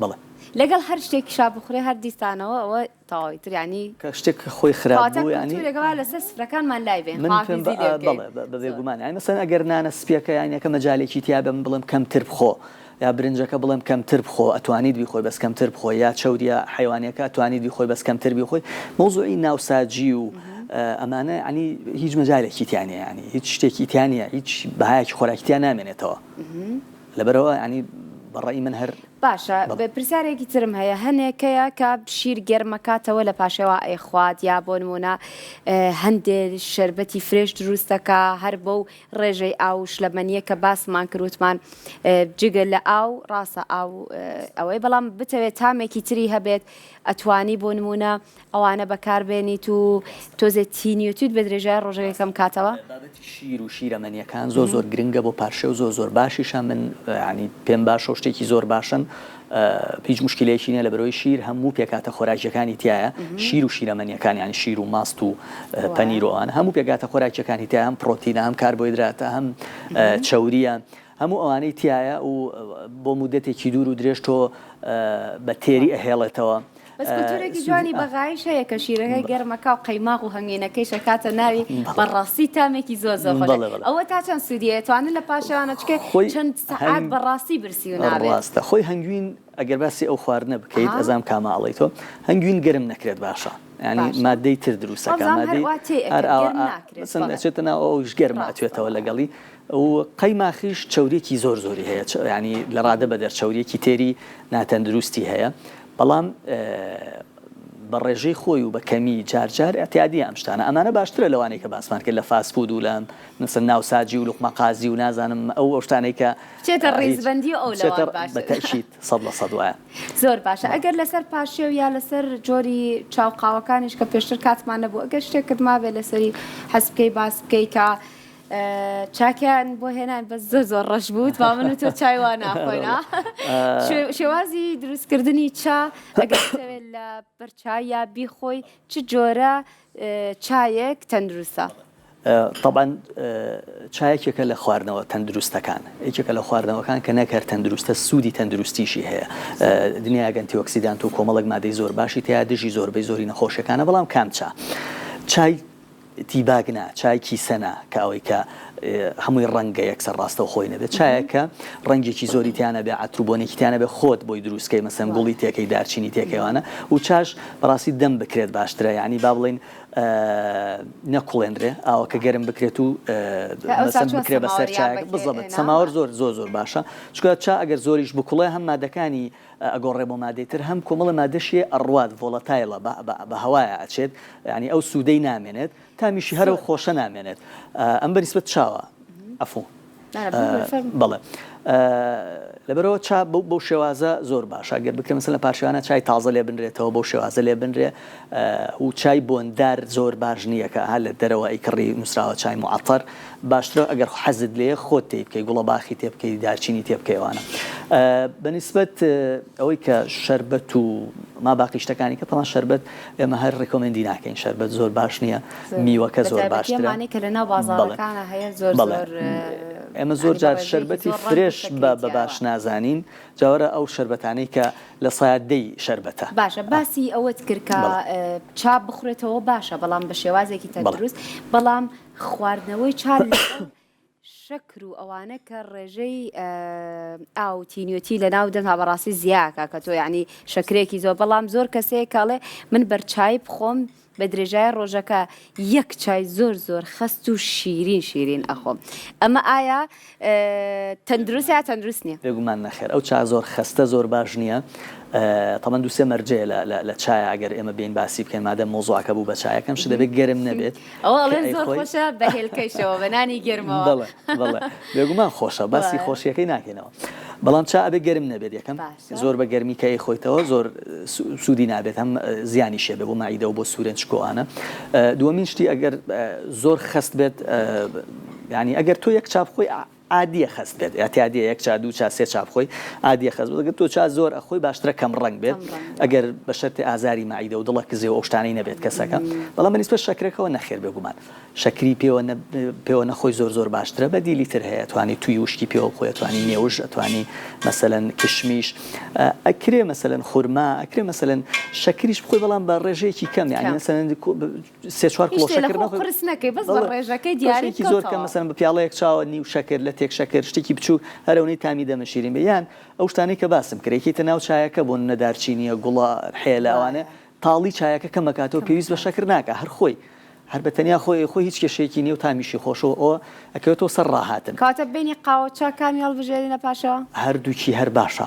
بەڵێ. لەگەڵ هەر شتێکیشا بخورێ هەر دیسانەوە ئەوە تەواو ئیتر یانی. کە شتێک خۆی خراپ کەواتە بوو یانی. کولتوورێکە وا لەسەر سفرەکانمان لای بێین من پێم خواحافیزی لێ بکەین. بەڵێ بە بێگومان یانی مەسەلەن ئەگەر نانە سپیەکە یان یەکە مەجالێکی تیا بێ من بڵێم کەمتر بخۆ یا برنجەکە بڵێم کەمتر بخۆ ئەتوانیت بیخۆی بەس کەمتر بخۆ یا چەوریە حەیوانیەکە ئەتوانیت بیخۆی بەس کەمتر بیخۆی مەوزوعی ناوساجی و ئەمانە یانی هیچ مەجالێکی تیا نیە یانی هیچ شتێکی تیا نیە هیچ بەهایەکی خۆراکی تیا نامێنێتەوە لەبەرئەوە یانی بە ڕەئی من هەر باشە پرسیارێکی ترم هەیە هەنێک هەیە کە شیر گەرمەکاتەوە لە پاشێوا ئەیخوات یا بۆ نمونە هەندێ شەربەتی fresh دروستەکە هەر بەو ڕێژەی ئاو و شلەمەنیە کە باسمان کرد وتمان جگە لە ئاو ڕاستە ئاو ئەوەی بەڵام بتەوێت تامێکی تری هەبێت ئەتوانی بۆ نمونە ئەوانە بەکاربێنیت و تۆزێ تینیوتیت بە درێژای ڕۆژەکە کەم کاتەوە. بابەتی شیر و شیرەمەنیەکان زۆر زۆر گرنگە بۆ پارشێو زۆر زۆر باشیشە من یانی پێم باشە و شتێکی زۆر باشن هیچ مشکلەیەکی نیە لەبەرئەوەی شیر هەموو پێکهاتە خۆراکیەکانی تیایە شیر و شیرەمەنیەکان یانی شیر و ماست و پەنیر و ئەوانە هەموو پێکهاتە خۆراکیەکانی تیایە هەم پڕۆتینە هەم کاربۆیدراتە هەم چەوریە هەموو ئەوانەی تیایە و بۆ مودەتێکی دوور و درێژ تۆ بە تێری ئەهێڵێتەوە. بەس کولتوورێکی جوانی بەغایش هەیە کە شیرەکە گەرمەکا و قەیماغ و هەنگوینەکەیش ئەکاتە ناوی بەڕاستی تامێکی زۆر زۆر خۆشە ئەوە تا چەند سوودی هەیە توانن لە پاشەوانە چکە چەند سەعات بەڕاستی برسی و نابێت. ڕاستە خۆی هەنگوین ئەگەر باسی ئەو خواردنە بکەیت ئەزام کامە ئەڵێی تۆ هەنگوین گەرم نەکرێت باشە یانی مادەی تر دروستەکە مادەی هەر ئاوا مەسەن ئەچێتە ناو ئەوش گەرمە ئەتوێتەوە لەگەڵی و قەیماخیش چەوریەکی زۆر زۆری هەیە یانی لە ڕادە بەدەر چەوریەکی تێری ناتەندروستی هەیە. بەڵام بە ڕێژەی خۆی و بە کەمی جار جار ئیعتیادیە ئەم شتانە ئەمانە باشترە لەوانەی کە باسمان کرد لە فاست فود و لە مەسەن ناوساجی و لوقمە قازی و نازانم ئەو ئەو شتانەی کە بچێتە هیچ ڕیزبەندی ئەو بچێتە لەوان بە باشتر. تەئکید 100% وایە. زۆر باشە ئەگەر لەسەر پارشێو یا لەسەر جۆری چا و قاوەکانیش کە پێشتر کاتمان نەبوو ئەگەر شتێکت مابێ لەسەری حەز بکەی باس بکەی کە چاکیان بۆ هێنان بەس زۆر زۆر ڕەش بوو با من و تۆ چای وا ناخۆین ئا. شێوازی دروستکردنی چا ئەگەر بتەوێت لە بەرچای یا بیخۆی چ جۆرە چایەک تەندروستە؟ تەبعەن چا یەکێکە لە خواردنەوە تەندروستەکان، یەکێکە لە خواردنەوەکان کە نەک هەر تەندروستە سوودی تەندروستیشی هەیە، دنیایەک ئەنتیۆکسیدانت و کۆمەڵێک مادەی زۆر باشی تیا دژی زۆربەی زۆری نەخۆشیەکانە، بەڵام کام چا؟ چای tea bag نا، چای کیسە نا، کە ئەوەی کە هەمووی ڕەنگە یەکسەر ڕاستەوخۆی نەبێت، چایەک کە ڕەنگێکی زۆری تیا نەبێ، عەتر و بۆنێکی تیا نەبێ، خۆت بۆی دروست کەی، مەسەلەن گوڵی تێکەی، دارچینی تێکەی ئەوانە، و چاش بەڕاستی دەم بکرێت باشترە، یانی با بڵێین نەکوڵێنرێ، ئاوەکە گەرم بکرێت و مەسەلەن بکرێ بەسەر چایەکە، بزەبت سەماوەر زۆر زۆر زۆر باشە، چونکە چا ئەگەر زۆریش بکوڵێ هەم مادەکانی ئەگۆڕێ بۆ مادەی تر هەم کۆمەڵە مادەشی ئەڕوات volatile ە بە هەوایە ئەچێت یانی ئەو سوودەی نامێنێت تامیشی هەر ئەو خۆشە نامێنێت ئەم بە نیسبەت چاوە عەفوو بەڵێ لەبەرەوە چا بەو شێوازە زۆر باشە گەر بکرێ مەسەلەن لە پارشێوانە چای تازە لێ بنرێتەوە بەو شێوازە لێ بنرێ و چای بۆندار زۆر باش نییە کە ها لە دەرەوە ئەیکڕی نووسراوە چای معەتەر باشترە ئەگەر حەزت لێیە خۆت تێی بکەی گوڵەباخی تێ بکەی دارچینی تێ بکەی ئەوانە بە نیسبەت ئەوەی کە شەربەت و ما باقی شتەکانی کە تەڵان شەربەت ئێمە هەر recommend ی ناکەین شەربەت زۆر باش نییە میوەکە زۆر باشترە کە لە ناو بازاڕەکانە هەیە زۆر زۆر ئێمە زۆر جار شەربەتی fresh بە باش نازانین جاوەرە ئەو شەربەتانەی کە لە سایە دەی شەربەتە. باشە باسی ئەوەت کرد کە چا بخورێتەوە باشە بەڵام بە شێوازێکی تەندروست بەڵام خواردنەوەی چا لەگەڵ شەکر و ئەوانە کە ڕێژەی ئاو و تینوێتی لە ناو دەمها بەڕاستی زیاکە کە تۆ یعنی شەکرێکی زۆر بەڵام زۆر کەسەیە کاڵێ من بەرچای بخۆم بە درێژای ڕۆژەکە یەک چای زۆر زۆر خەست و شیرین شیرین ئەخۆم ئەمە ئایا تەندروستە یا تەندروست نییە؟ بێگومان نەخێر ئەو چا زۆر خەستە زۆر باش نییە تەمەن دوو سێ مەرجەیە لە لە لە چایە ئەگەر ئێمە بێین باسی بکەین مادەم مەوزوعەکە بوو بە چا یەکەم شت دەبێت گەرم نەبێت ئەوە کە ئەڵێن زۆر ئەیخۆی خۆشە بە هێلکەیشەوە بە نانی گەرمەوە بەڵێ بەڵێ بێگومان خۆشە باسی وایە. خۆشیەکەی ناکەینەوە بەڵام چا ئەبێ گەرم نەبێت یەکەم باشە. زۆر بە گەرمی کە ئەیخۆیتەوە زۆر سوودی نابێت هەم زیانیشی ئەبێ بۆ مەعیدە و بۆ سوورێنچک و ئەوانە دووەمین شتی ئەگەر زۆر خەست بێت یانی ئەگەر تۆ یەک چا بخۆی عادیە خەست بێت ئیعتیادیە یەک چا دوو چا سێ چا بخۆی عادیە خەست بێت ئەگەر تۆ چا زۆر ئەخۆی باشترە کەم ڕەنگ بێت ئەگەر بە شەرتێ ئازاری مەعیدە و دڵە کزێ و ئەو شتانەی نەبێت کەسەکە بەڵام بە نیسبەت شەکرەکەوە نەخێر بێگومان شەکری پێوە پێوە نەخۆی زۆر زۆر باشترە بەدیلی تر هەیە ئەتوانی توی وشکی پێوە بخۆی ئەتوانی مێوژ ئەتوانی مەسەلەن کشمیش ئەکرێ مەسەلەن خورما ئەکرێ مەسەلەن شەکریش بخۆی بەڵام بە ڕێژەیەکی کەم یانی مەسەلەن سێ چوار هیچ کڵۆ شتێ لە شەکر خۆ نەخۆی قورس نەکەی بەس بە بەڵێ ڕێژەکەی دیاری ڕێژەیەکی بکە زۆر کەم تەواو. مەسەلەن بە پیاڵەیەک چاوە نیو شەکر لەتێک شەکر شتێکی بچووک هەر ئەونەی تامی دەمە شیرین بێ یان ئەو شتانەی کە باسم کرد یەکێتە ناو چایەکە بۆ نمونە دارچینیە گوڵە حێلە ئەوانە وایە. تاڵی چایەکە کەم ئەکاتەوە کەم پێویست بە ئەکات. شەکر ناکا هەر خۆی هەر بە تەنیا خۆی ئەیخۆی هیچ کێشەیەکی نیە و تامیشی خۆشە و ئەوە ئەکەوێتەوە سەر ڕاهاتن. کەواتە بەینی قاوە و چا کامی هەڵبژێرین لە پاشەوە؟ هەردووکی هەر باشە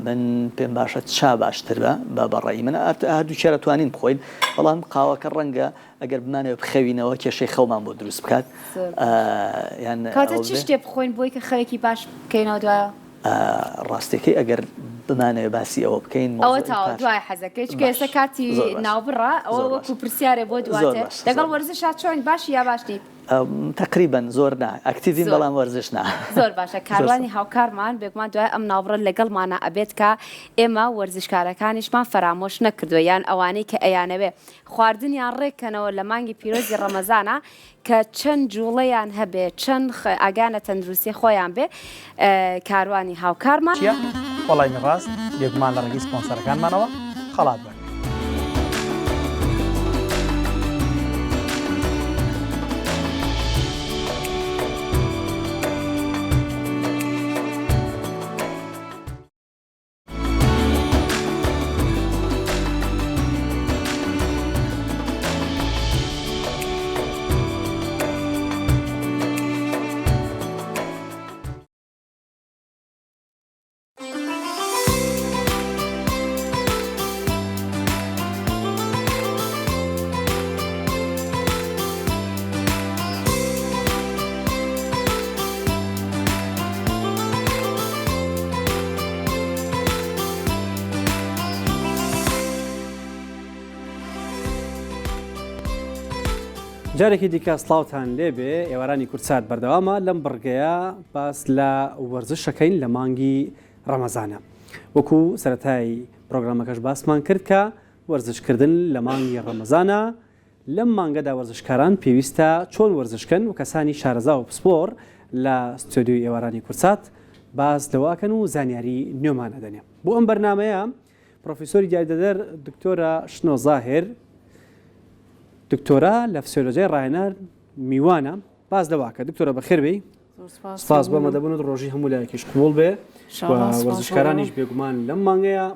من پێم باشە چا باشترە بە بە ڕەئی من هەردووکیان ئەتوانین بخۆین بەڵام قاوەکە ڕەنگە ئەگەر بمانەوێت بخەوینەوە کێشەی خەومان بۆ دروست بکات زۆر باشە یان کەواتە ئەوە چ بێ. شتێ بخۆین بۆی کە خەوێکی باش بکەینەوە دوایەوە؟ ڕاستیەکەی ئەگەر بمانەوێت باسی ئەوە بکەین ئەوە مەوزوعی تاوە پاش دوای حەزەکەی چونکە باش ئێستا کاتی زۆر باش ناوبڕە ئەوە زۆر باش وەکو پرسیارێ بۆ زۆر دواتر باش لەگەڵ زۆر باش وەرزشا چۆن باشی یا باش نیت؟ تەقریبەن زۆر نا active یم زۆر بەڵام وەرزش نا زۆر باشە زۆر کاروانی سپاس. هاوکارمان بێگومان دوای ئەم ناوبڕە لەگەڵمانا ئەبێت کە ئێمە وەرزشکارەکانیشمان فەرامۆش نەکردووە یان ئەوانەی کە ئەیانەوێ خواردنیان ڕێککەنەوە لە مانگی پیرۆزی ڕەمەزانا کە چەند جوڵەیان هەبێ چەند ئاگایان لە تەندروستی خۆیان بێ کاروانی هاوکارمان. چیە؟ وەڵامی ڕاست بێگومان لە ڕێگەی سپۆنسەرەکانمانەوە خەڵات وەرگرن. جارێکی دیکە سڵاوتان لێبێ ئێوارانی کوردسات بەردەوامە لەم بڕگەیە باس لە وەرزشەکەین لە مانگی ڕەمەزانە وەکو سەتای پرۆگرامەکەش باسمان کرد کە وەرزشکردن لە مانگی ڕەمەزانە لەم مانگەدا وەرزشکاران پێویستە چۆن وەرزش کەن و کەسانی شارەزا و پسپۆڕ لە ستۆدیۆی ئێوارانی کوردسات باس لەوە ئەکەن و زانیاری نوێمان ئەدەنێ. بۆ ئەم بەرنامەیە پرۆفیسۆری دیاریدەدەر دکتۆرە شنۆ زاهیر دکتۆرا لە فسیۆلۆجیای ڕاهێنان میوانە باس لەوە ئەکات. دکتۆرە بەخێر بێی. سپاس بۆ ئامادەبوونت ڕۆژی هەموو لایەکیش قبوڵ بێ و وەرزشکارانیش بێگومان لەم مانگەیە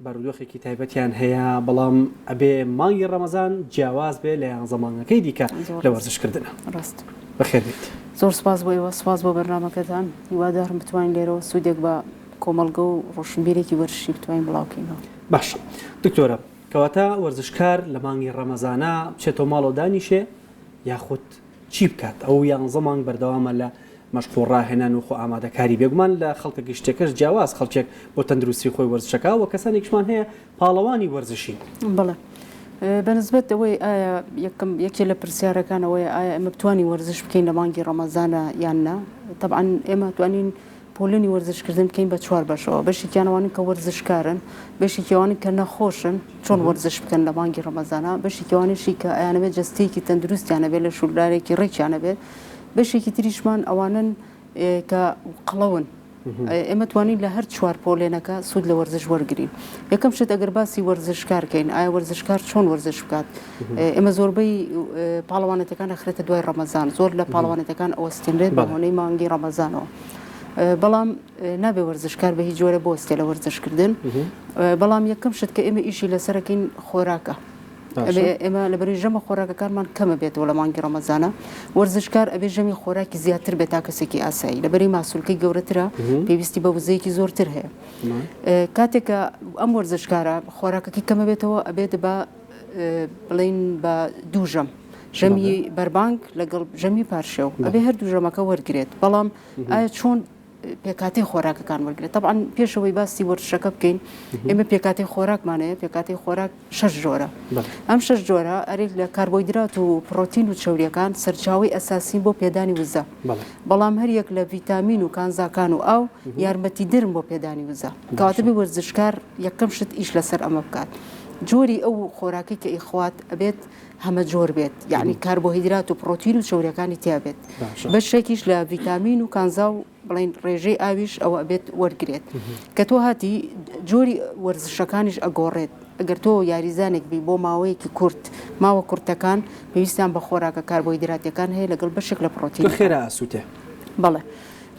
بارودۆخێکی تایبەتیان هەیە، بەڵام ئەبێ مانگی ڕەمەزان جیاواز بێ لە یانزە مانگەکەی دیکە لە وەرزشکردنا. ڕاست. بەخێر بێیت. زۆر سوپاس بۆ ئێوە، سوپاس بۆ بەرنامەکەتان، هیوادارم بتوانین لێرەوە سوودێک بە کۆمەڵگە و ڕۆشنبیرێکی وەرزشی بتوانین بڵاوکەینەوە. باشە دکتۆرە، کەواتە وەرزشکار لە مانگی ڕەمەزانا بچێتەوە ماڵەوە دانیشێ یاخود چی بکات؟ ئەو یانزە مانگ بەردەوامە لە مەشق و ڕاهێنان و خۆ ئامادەکاری، بێگومان لە خەڵکە گشتیەکەش جیاواز، خەڵکێک بۆ تەندروستی خۆی وەرزشەکا و کەسانێکیشمان هەیە پاڵەوانی وەرزشین. بەڵێ بە نسبەت ئەوەی ئایا یەکەم یەکێ لە پرسیارەکان ئەوەیە ئایا ئێمە بتوانین وەرزش بکەین لە مانگی ڕەمەزانە یان نا؟ تەبعەن ئێمە توانین پۆلێنی وەرزشکردن بکەین بە چوار بەشەوە، بەشێکیان ئەوانەن کە وەرزشکارن، بەشێکی ئەوانەن کە نەخۆشن چۆن وەرزش بکەن لە مانگی ڕەمەزانا، بەشێکی ئەوانەشی کە ئەیانەوێت جەستەیەکی تەندروستیان هەبێت لەش و لارێکی ڕێکیان هەبێت، بەشێکی تریشمان ئەوانەن کە قەڵەون. ئێمە توانین لە هەر چوار پۆلێنەکە سوود لە وەرزش وەرگرین. یەکەم شت ئەگەر باسی وەرزشکار کەین، ئایا وەرزشکار چۆن وەرزش بکات؟ ئێمە زۆربەی پاڵەوانێتەکان ئەخرێتە دوای ڕەمەزان، زۆر لە پاڵەوانێتەکان ئەوەستێنرێت بە هۆنەی مانگی ڕەمەزانەوە. بەڵام نابێ وەرزشکار بە هیچ جۆرە بوەستێ لە وەرزشکردن. بەڵام یەکەم شت کە ئێمە ئیشی لەسەرەکەین خۆراکە. ئێمە لەبەری ژەمە خۆراکەکانمان کەمە بێتەوە لە مانگی ڕەمەزانە وەرزشکار ئەبێ ژەمی خۆراکی زیاتر بێت تا کەسێکی ئاسایی لەبەری ماسولکەی گەورەترە پێویستی بە وزەیەکی زۆرتر هەیە کاتێک کە ئەم وەرزشکارە خۆراکەکەی کەمە بێتەوە ئەبێت بە بڵین بە دوو ژەم ژەمی بەربانگ لەگەڵ ژەمی پارشێو ئەبێ هەردوو ژەمەکە وەرگێت بەڵام ئایا چۆن پێکهاتەی خۆراکەکان وەرگێت طبعا پێشەوەی باسی وەرزشەکە بکەین ئێمە پێکهاتەی خۆراکمان هەیە پێکهاتەی خۆراک شەش جۆرە ئەم شەش جۆرە ئەرێک لە کاربۆیدرات و پرۆتین و چەوریەکان سەرچاوەی ئەساسین بۆ پێدانی وزە بەڵام هەریەک لە ڤیتامین و کانزاکان و ئاو یارمەتیدەرن بۆ پێدانی وزە کەواتە بێ وەرزشکار یەکەم شت ئیش لەسەر ئەمە بکات جۆری ئەو خۆراکەی کە ئیخوات ئەبێت هەمە جۆر بێت یعنی کاربۆهیدرات و پرۆتین و چەوریەکانی تیا بێت بەشێکیش لە ڤیتامین و کانزا و بڵین ڕێژەی ئاویش ئەوە ئەبێت وەرگێت کە تۆ هاتی جۆری وەرزشەکانیش ئەگۆڕێت ئەگەر تۆ یاریزانێک بی بۆ ماوەیەکی کورت ماوە کورتەکان پێویستیان بە خۆراکە کاربۆهیدراتیەکان هەیە لەگەڵ بەشێک لە پرۆتین خێرا ئاسووتێ بەڵێ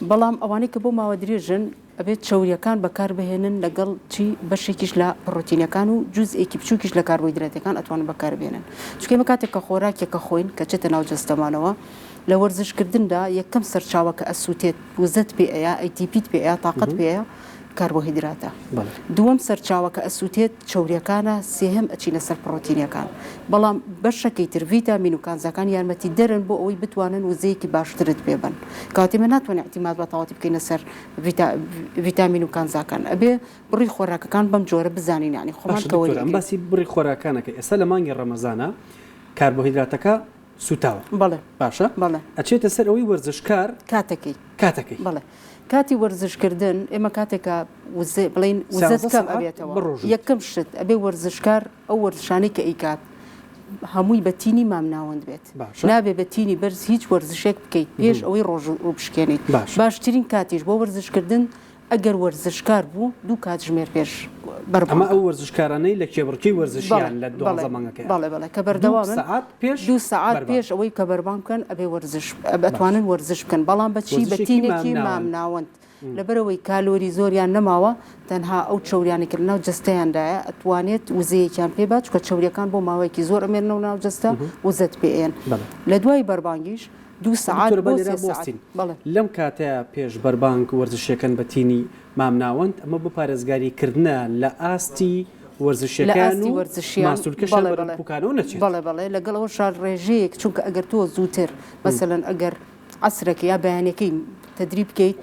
بەڵام ئەوانەی کە بۆ ماوە درێژن ئەبێت چەوریەکان بەکاربهێنن لەگەڵ چی بەشێکیش لە پڕۆتینەکان و جوزئێکی بچوکیش لە کاربۆهیدراتەکان ئەتوانن بەکاربێنن چونکە ئێمە کاتێک کە خۆراکێک ئەخۆین کە چێتە ناو جەستەمانەوە لە وەرزشکردندا یەکەم سەرچاوە کە ئەسووتێت وزەت پێ ئەیا ATP ت پێ ئەیا تاقەت پێ ئەیا کاربۆهیدراتە دووەم سەرچاوە کە ئەسووتێت چەوریەکانە سێهەم ئەچینە سەر پڕۆتینەکان بەڵام بەشەکەی تر ڤیتامین و کانزاکان یارمەتیدەرن بۆ ئەوەی بتوانن وزەیەکی باشترت پێ بەن کەواتە ئێمە ناتوانین ئیعتیماد بە تەواوەتی بکەینە سەر ڤیتامین و کانزاکان ئەبێ بڕی خۆراکەکان بەم جۆرە بزانین یانی خۆمان باشە دکتۆر ئەم باسی بڕی خۆراکانەکە ئێستا لە مانگی ڕەمەزانە کاربۆهیدراتەکە سوتاوە بەڵێ باشە بەڵێ ئەچێتە سەر ئەوەی وەرزشکار کاتەکەی کاتەکەی بەڵێ کاتی وەرزشکردن ئێمە کاتێکە وزە بڵین وزەت کەم ئەبێتەوە یەکەم شت ئەبێ وەرزشکار ئەو وەرزشانەی کە ئەیکات هەمووی بە تینی مامناوەند بێت نابێ بە تینی بەرز هیچ وەرزشێک بکەیت پێش ئەوەی ڕۆژوو بشکێنیت باشترین کاتیش بۆ وەرزشکردن ئەگەر وەرزشکار بوو دوو کاتژمێر پێش بەربانگ. ئەمە ئەو وەرزشکارانەی لە کێبڕکێی وەرزشیان لە دوانزە مانگەکەیان. بەڵێ بەڵێ کە بەردەوامن دوو سەعات پێش دوو سەعات پێش ئەوەی کە بەربانگ بکەن ئەبێ وەرزش ئەتوانن وەرزش بکەن بەڵام بە چی بە تینێکی مامناوەند لەبەرئەوەی کالۆری زۆریان نەماوە تەنها ئەو چەوریانەی کە لەناو جەستەیاندایە ئەتوانێت وزەیەکیان پێ بات چونکە چەوریەکان بۆ ماوەیەکی زۆر ئەمێننەوە ناو جەستە وزەت پێ ئەیەن لە دوای بەربانگیش دوو سەعات دکتۆرە با بۆ لێرە سێ سەعات بوەستین بەڵێ. لەم کاتەیا پێش بەربانگ وەرزشیەکەن بە تینی مامناوەند ئەمە بۆ پارێزگاری کردنە لە ئاستی لە وەرزشیەکەیان ئاستی و وەرزشیان ماسولکەشیان بەڵێ بەرەو بەڵێ پوکانەوە نەچێت. بەڵێ بەڵێ لەگەڵ ئەوەشا ڕێژەیەک چونکە ئەگەر تۆ زووتر مەسەلەن ئەگەر عەسرەکە یا بەیانەکەی تەدریب بکەیت.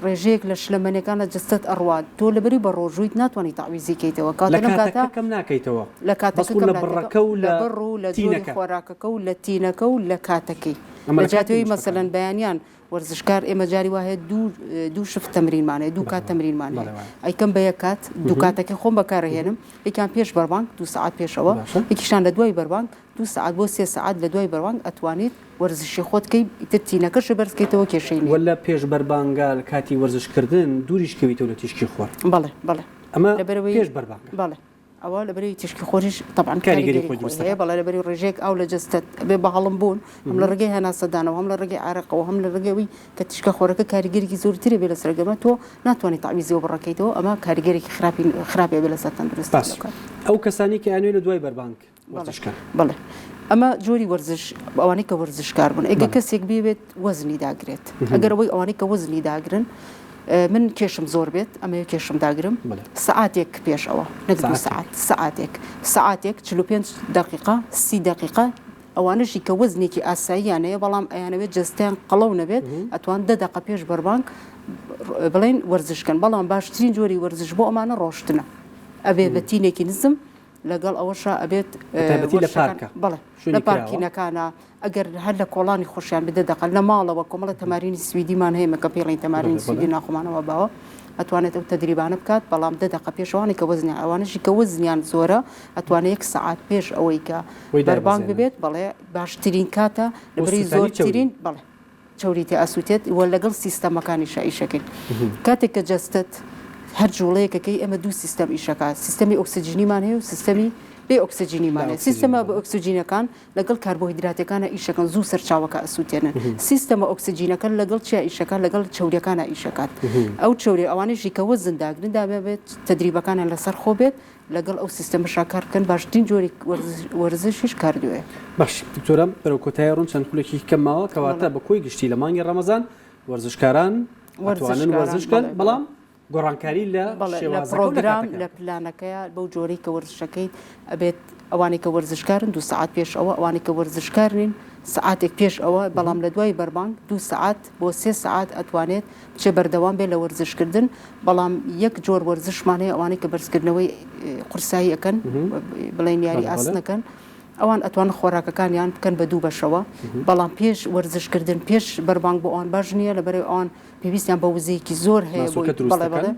ڕێژەیەک لە شلەمەنیەکان لە جەستەت ئەڕوات تۆ لەبەری بە ڕۆژوویت ناتوانانی تەعویزی کەیتەوە لە کاتە لەم کاتە کاتەکە کەم ناکەیتەوە لە کاتەکە بەس کەم لە ناکەیتەوە بڕەکە و لە لە بڕ و لە جۆری تینەکە. خۆراکەکە و لە تینەکە و لە کاتەکەی ئەمە لە لە کاتی جیاتەوەی مەشقەکانە. مەسەلەن بەیانیان وەرزشکار ئێمە جاری وا هەیە دوو دوو شفت تەمرینمان هەیە دوو کات تەمرینمان هەیە ئەیکەم بە یەک کات دوو کاتەکەی خۆم بەکارەهێنم یەکیان پێش بەربانگ دوو سەعات پێشەوە یەکیشان لە دوای بەربانگ دوو سەعات بۆ سێ سەعات لە دوای بەربانگ ئەتوانیت وەرزشی خۆت کەی ئیتر تینەکەشت بەرز کەیتەوە کێشەی نییە. وە لە پێش بەربانگا لە کاتی وەرزش کردن دووریش کەویتەوە لە تیشکی خۆر. بەڵێ بەڵێ ئەمە لەبەرئەوەی پێش بەربانگە. بەڵێ ئەوە لەبەرئەوەی تیشکی خۆریش تەبعەن کاریگەری کاریگەری خۆی خۆی دروست هەیە دەکات. بەڵێ لەبەرئەوەی ڕێژەیەک ئاو لە جەستەت ئەبێ بە هەڵم بوون هەم لە ڕێگەی هەناسەدانەوە هەم لە ڕێگەی عارەقەوە هەم لە ڕێگەی ئەوەی کە تیشکە خۆرەکە کاریگەریی زۆرتری ئەبێ لەسەر گەمە تۆ ناتوانانی تەعویزی ئەو بڕەکەیتەوە ئەمە کاریگەرێکی خراپی خراپی ئەبێ لەسەر تەندروستی باس لەو کاتە. ئەو کەسانەی کە ئەیانەوێ لە دوای بەربانگ وەرزش کەن. بەڵێ ئەمە جۆری وەرزش ئەوانەی کە وەرزشکار بوون ئەگەر کەسێک بێت وەزنی داگرێت ئەگەر ئەوەی ئەوانەی کە وەزنی داگرن من کێشم زۆر بێت ئەمەوێ کێشم داگرم سەعاتێک پێش ئەوە نەک دوو سەعات سەعاتێک سەعاتێک 45 دقیقە سی دقیقە ئەوانەشی کە وەزنێکی ئاساییان هەیە بەڵام ئەیانەوێت جەستەیان قەڵەو نەبێت ئەتوان دە دەقە پێش بەربانگ بڵێن وەرزشکەن بەڵام باشترین جۆری وەرزش بۆ ئەمانە ڕۆشتنە ئەبێ بە تینێکی نزم لەگەڵ ئەوەشا ئەبێت بەتایبەتی لە پارکە بەڵێ لە پارکینەکانە ئەگەر هەر لە کۆڵانی خۆشیان بدە دەقە لە ماڵەوە کۆمەڵە تەمارینی سویدیمان هەیە مەکە پێڵین تەمارینی سویدی ناخۆمانەوە باوە ئەتوانێت ئەو تەدریبانە بکات بەڵام دە دەقە پێشوانی کە وەزنیان ئەوانەشی کە وەزنیان زۆرە ئەتوانێت یەک سەعات پێش ئەوەی کە بەربانگ ببێت بەڵێ باشترین کاتە لەبەری زۆرترین بەڵێ چەوری تێ ئەسوتێت و لەگەڵ سیستەمەکانیشا ئیشەکەین کاتێک کە جەستەت هەر جوڵەیەکەکەی ئێمە دوو سیستەم ئیشەکە سیستەمی ئۆکسجینیمان هەیە و سیستەمی بێ ئۆکسجینیمان هەیە سیستەمە بە ئۆکسجینەکان لەگەڵ کاربۆهیدراتەکانە ئیشەکەن زوو سەرچاوەکە ئەسووتێنن سیستەمە ئۆکسجینەکە لەگەڵ چیا ئیشەکە لەگەڵ چەوریەکانە ئیشەکات ئەو چەوری ئەوانەیشی کە وەزن داگرن دابێ بێت تەدریبەکانیان لەسەر خۆ بێت لەگەڵ ئەو سیستەمەشا کار بکەن باشترین جۆری وەرزشیش کاردیۆیە. باش دکتۆرە بەرەو کۆتایی ڕوون چەند خولێکی کەم ماوە کەواتە بە کۆی گشتی لە مانگی ڕەمەزان وەرزشکاران ئەتوانن وەرزش بکەن بەڵام گۆڕانکاری لە شێوازەکە و لە پرۆگرام کاتەکە لە پلانەکەیە بەو جۆرەی کە وەرزشەکەی ئەبێت ئەوانەی کە وەرزشکارن دوو سەعات پێش ئەوە ئەوانەی کە وەرزشکار نین سەعاتێک پێش ئەوە بەڵام لە دوای بەربانگ دوو سەعات بۆ سێ سەعات ئەتوانێت بچێ بەردەوام بێت لە وەرزشکردن، بەڵام یەک جۆر وەرزشمان هەیە ئەوانەی کە بەرزکردنەوەی قورسایی ئەکەن بڵێن یاری ئاسن ئەکەن ئەوان ئەتوانن خۆراکەکانیان بکەن بە دوو بەشەوە بەڵام پێش وەرزشکردن پێش بەربانگ بۆ ئەوان باش نییە لەبەرئەوەی ئەوان پێویستیان بە وزەیەکی زۆر هەیە بۆی بەڵێ بەڵێ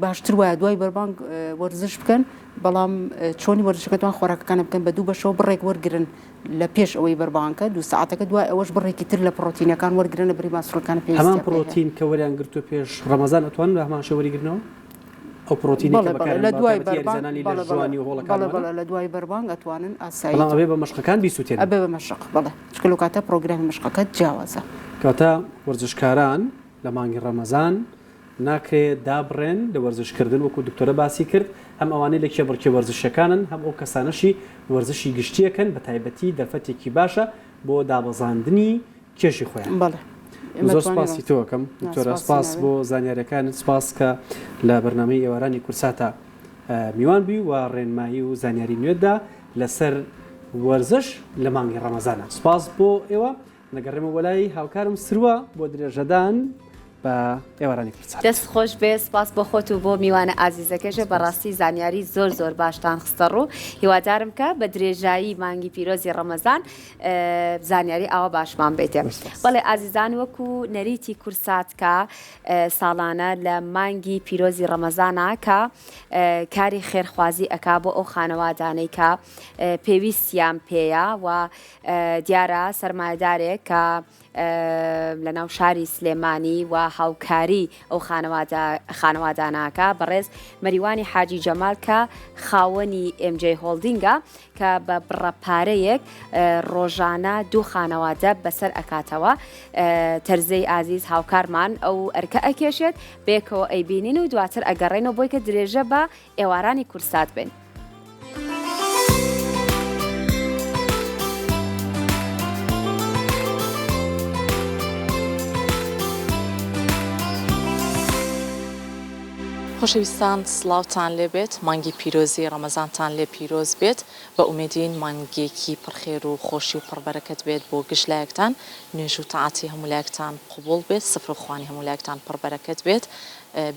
باشتر وایە دوای بەربانگ وەرزش بکەن بەڵام چۆنی وەرزشەکە توان خۆراکەکانە بکەن بە دوو بەشەوە بڕێک وەرگن لە پێش ئەوەی بەربانگە دوو سەعاتەکە دوای ئەوەش بڕێکی تر لە پڕۆتینەکان وەرگرن لە بری ماسولکان هەمان پێویستیان پێ هەیە. پڕۆتین کە وەریان گرتووە پێش ڕەمەزان ئەتوانن بە هەمان شێوە وەریگرنەوە؟ ئەو پڕۆتینەی کە بەڵێ بەڵێ بەکارن لە بە دوای تایبەتی بەربانگ یاریزانانی بەڵێ بەڵێ لەشجوانی و هۆڵەکان بەڵێ وانە؟ بەڵێ لە دوای بەربانگ ئەتوانن ئاسایی بەڵام ئەبێ بە مەشقەکان بیسووتێنن. ئەبێ بە مەشق بەڵێ چونکە لەو کاتە پڕۆگرامی مەشقەکەت جیاوازە. کەواتە وەرزشکاران لە مانگی ڕەمەزان ناکرێ دابڕێن لە وەرزشکردن وەکو دکتۆرە باسی کرد هەم ئەوانەی لە کێبڕکێ وەرزشیەکانن هەم ئەو کەسانەشی وەرزشی گشتیەکەن بە تایبەتی دەرفەتێکی باشە بۆ دابەزاندنی کێشی خۆیان. بەڵێ ئێمە زۆر توانیمان سپاسی تۆ ئەکەم دکتۆرە سپاسی سپاس ناوێ. بۆ زانیاریەکانت سپاس کە لە بەرنامەی ئێوارانی کوردساتا میوان بووی و ڕێنمایی و زانیاری نوێت دا لەسەر وەرزش لە مانگی ڕەمەزانا سپاس بۆ ئێوە دەگەڕێمەوە بۆ لای هاوکارم سروە بۆ درێژەدان بە ئێوارانی کوردسات. دەست خۆش بێ سپاس بۆ خۆت و بۆ میوانە ئازیزەکەشت بەڕاستی زانیاری زۆر زۆر باشتان خستە ڕوو هیوادارم کە بە درێژایی مانگی پیرۆزی ڕەمەزان زانیاری ئاوا باشمان بیتێ بەڵێ ئازیزان وەکو نەریتی کورسات کە ساڵانە لە مانگی پیرۆزی ڕەمەزانا کە کاری خێرخوازی ئەکا بۆ ئەو خانەوادانەی کە پێویستیان پێیە و دیارە سەرمایەدارێک کە لە ناو شاری سلێمانی و هاوکاری ئەو خانەواداناکە بەڕێز مەریوانی حاجی جەمال کە خاوەنی MJ هۆڵدینگە کە بە بڕە پارەیەک ڕۆژانە دوو خانەوادە بەسەر ئەکاتەوە تەرزەی ئازیز هاوکارمان ئەو ئەرکە ئەکێشێت بێکەوە ئەیبینین و دواتر ئەگەڕێنەوە بۆی کە درێژە بە ئێوارانی کورسات بن. خۆشەویستان سڵاوتان لێ بێت مانگی پیرۆزی ڕەمەزانتان لێ پیرۆز بێت بە ئومێدین مانگێکی پڕ خێر و خۆشی و پڕ بەرەکەت بێت بۆ گشت لایەکتان نوێژ و تەعاتی هەموو لایەکتان قبوڵ بێت سفر و خوانی هەموو لایەکتان پڕ بەرەکەت بێت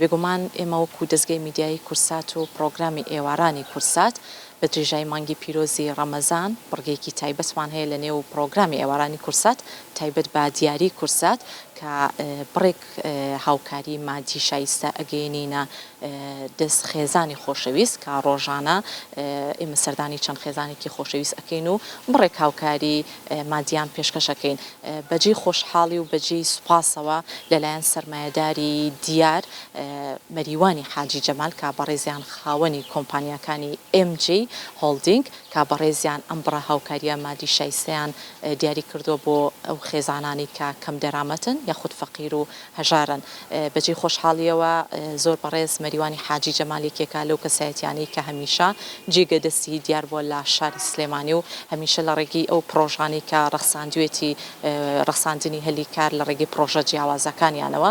بێگومان ئێمە وەکو دەزگای میدیایی کورسات و پڕۆگرامی ئێوارانی کورسات بە درێژایی مانگی پیرۆزی ڕەمەزان بڕگەیەکی تایبەتمان هەیە لە نێو پڕۆگرامی ئێوارانی کورسات تایبەت بە دیاری کورسات کە بڕێک هاوکاری مادی شایستە ئەگەیەنینە دەست خێزانی خۆشەویست کە ڕۆژانە ئێمە سەردانی چەند خێزانێکی خۆشەویست ئەکەین و بڕێک هاوکاری مادیان پێشکەش ئەکەین بە جێی خۆشحاڵی و بە جێی سوپاسەوە لەلایەن سەرمایەداری دیار مەریوانی حاجی جەمال کە بەڕێزیان خاوەنی کۆمپانیاکانی ئێم جەی هۆڵدینگ کە بەڕێزیان ئەم بڕە هاوکاریە مادی شایستەیان دیاری کردووە بۆ ئەو خێزانانەی کە کەم دەرامەتن یاخود فەقیر و هەژارن. بە جێی خۆشحاڵییەوە زۆر بەڕێز مەریوانی حاجی جەمال یەکێکە لەو کەسایەتیانەی کە هەمیشە جێگە دەستی دیار بووە لە شاری سلێمانی و هەمیشە لە ڕێگەی ئەو پڕۆژانەی کە ڕەخساندوێتی ڕەخساندنی هەلی کار لە ڕێگەی پڕۆژە جیاوازەکانیانەوە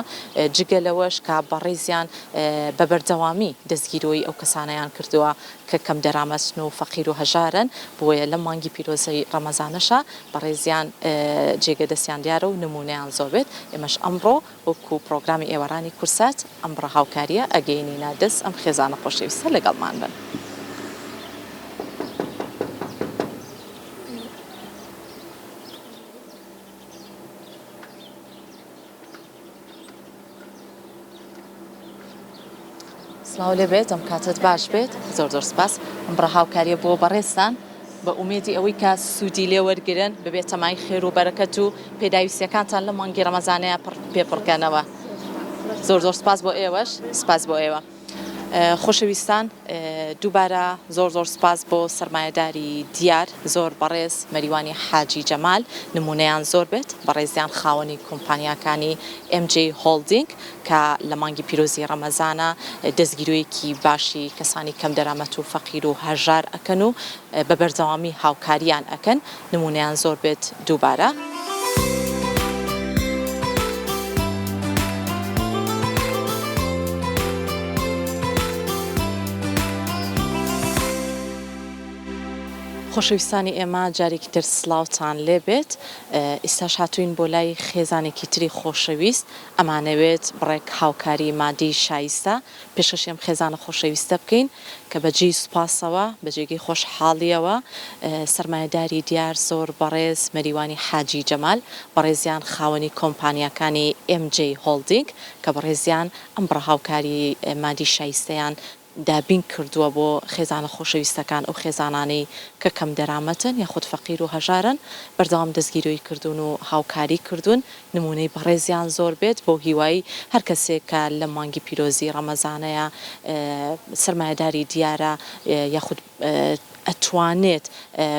جگە لەوەش کە بەڕێزیان بە بەردەوامی دەستگیرۆیی ئەو کەسانەیان کردووە کە کەمدەرامەتن و فەقیر و هەژارن، بۆیە لەم مانگی پیرۆزەی ڕەمەزانەشا بەڕێزیان جێگە دەستیان دیارە و نموونەیان زۆر بێت، ئێمەش ئەمڕۆ وەکو پڕۆگرامی ئێوارانی کورسات ئەم بڕە هاوکارییە ئەگەیەنینە دەست ئەم خێزانە خۆشەویستە لەگەڵمان بن. سڵاو لێ بێت ئەم کاتت باش بێت زۆر زۆر سپاس ئەم بڕە هاوکاریە بۆ بەڕێزتان بە ئومێدی ئەوەی کە سوودی لێ وەرگرن ببێتە مای خێر و بەرەکەت و پێداویستیەکانتان لە مانگی ڕەمەزانەیە پڕ پێ پڕکەنەوە زۆر زۆر سپاس بۆ ئێوەش سپاس بۆ ئێوە. خۆشەویستان دووبارە زۆر زۆر سوپاس بۆ سەرمایەداری دیار زۆر بەڕێز مەریوانی حاجی جەمال نمونەیان زۆر بێت بەڕێزیان خاوەنی کۆمپانیاکانی MJ Holding کە لە مانگی پیرۆزی ڕەمەزانە دەستگیرۆیەکی باشی کەسانی کەم دەرامەت و فەقیر و هەژار ئەکەن و بە بەردەوامی هاوکاریان ئەکەن نمونەیان زۆر بێت دووبارە. خۆشەویستانی ئێمە جارێکی تر سڵاوتان لێ بێت ئیستاش هاتووین بۆ لای خێزانێکی تری خۆشەویست ئەمانەوێت بڕێک هاوکاری مادی شایستە پێشکەشی ئەم خێزانە خۆشەویستە بکەین کە بە جێی سوپاسەوە، بە جێگەی خۆشحاڵییەوە سەرمایەداری دیار زۆر بەڕێز مەریوانی حاجی جەمال بەڕێزیان خاوەنی کۆمپانیاکانی MJ Holding کە بەڕێزیان ئەم بڕە هاوکاری مادی شایستەیان دابین کردووە بۆ خێزانە خۆشەویستەکان ئەو خێزانانەی کە کەمدەرامەتن یاخود فەقیر و هەژارن بەردەوام دەستگیرۆی کردوون و هاوکاری کردوون نمونەی بەڕێزیان زۆر بێت بەو هیوای هەر کەسێک کە لەم مانگی پیرۆزی ڕەمەزانەیا سەرمایەداری دیارە یاخود ئەتوانێت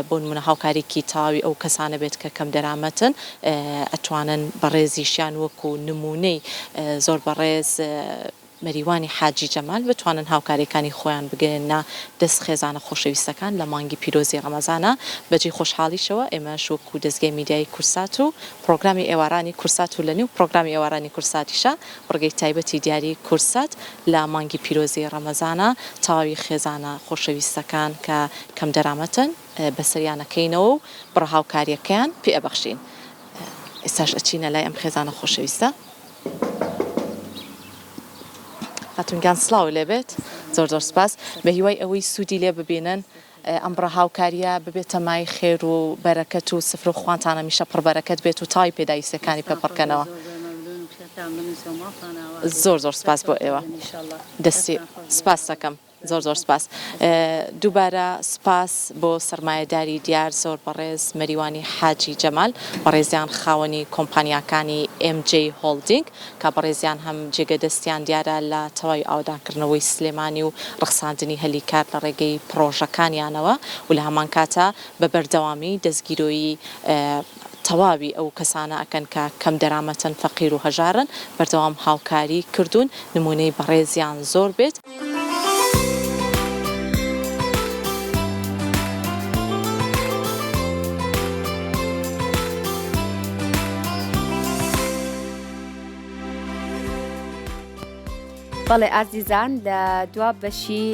بۆ نمونە هاوکاریکی تەواوی ئەو کەسانە بێت کە کەم دەرامەتن ئەتوانن بەڕێزیشیان وەکو نمونەی زۆر بەڕێز مەریوانی حاجی جەمال بتوانن هاوکاریەکانی خۆیان بگەیەننە دەست خێزانە خۆشەویستەکان لە مانگی پیرۆزی ڕەمەزانا، بەجێی خۆشحاڵیشەوە ئێمەش وەکو دەزگای میدیایی کورسات و پڕۆگرامی ئێوارانی کورسات و لەنێو پڕۆگرامی ئێوارانی کورساتیشا بڕگەی تایبەتی دیاری کورسات لە مانگی پیرۆزی ڕەمەزانا تەواوی خێزانە خۆشەویستەکان کە کەمدەرامەتن بەسەریانەکەینەوە و بڕە هاوکاریەکەیان پێ ئەبەخشین. ئێستاش ئەچینە لای ئەم خێزانە خۆشەویستە. خاتون گیان سڵاو لێبێت زۆر زۆر سپاس بە هیوای ئەوەی سوودی لێ ببینن ئەم بڕە هاوکاریە ببێتە مای خێر و بەرەکەت و سفر و خوانتان هەمیشە پڕ بەرەکەت بێت و تای پێداویستیەکانی پێ پڕکەنەوە زۆر زۆر سپاس بۆ ئێوە دەستی سپاس دەکەم. زۆر زۆر سپاس. دووبارە سپاس بۆ سەرمایەداری دیار زۆر بەڕێز مەریوانی حاجی جەمال بەڕێزیان خاوەنی کۆمپانیاکانی MJ Holding کە بەڕێزیان هەم جێگە دەستیان دیارە لە تەواوی ئاوەدانکردنەوەی سلێمانی و ڕەخساندنی هەلی کار لە ڕێگەی پڕۆژەکانیانەوە و لە هەمان کاتا بە بەردەوامی دەستگیرۆیی تەواوی ئەو کەسانە ئەکەن کە کەم دەرامەتن فەقیر و هەژارن بەردەوام هاوکاری کردوون نمونەی بەڕێزیان زۆر بێت. بەڵێ ئازیزان لە دوا بەشی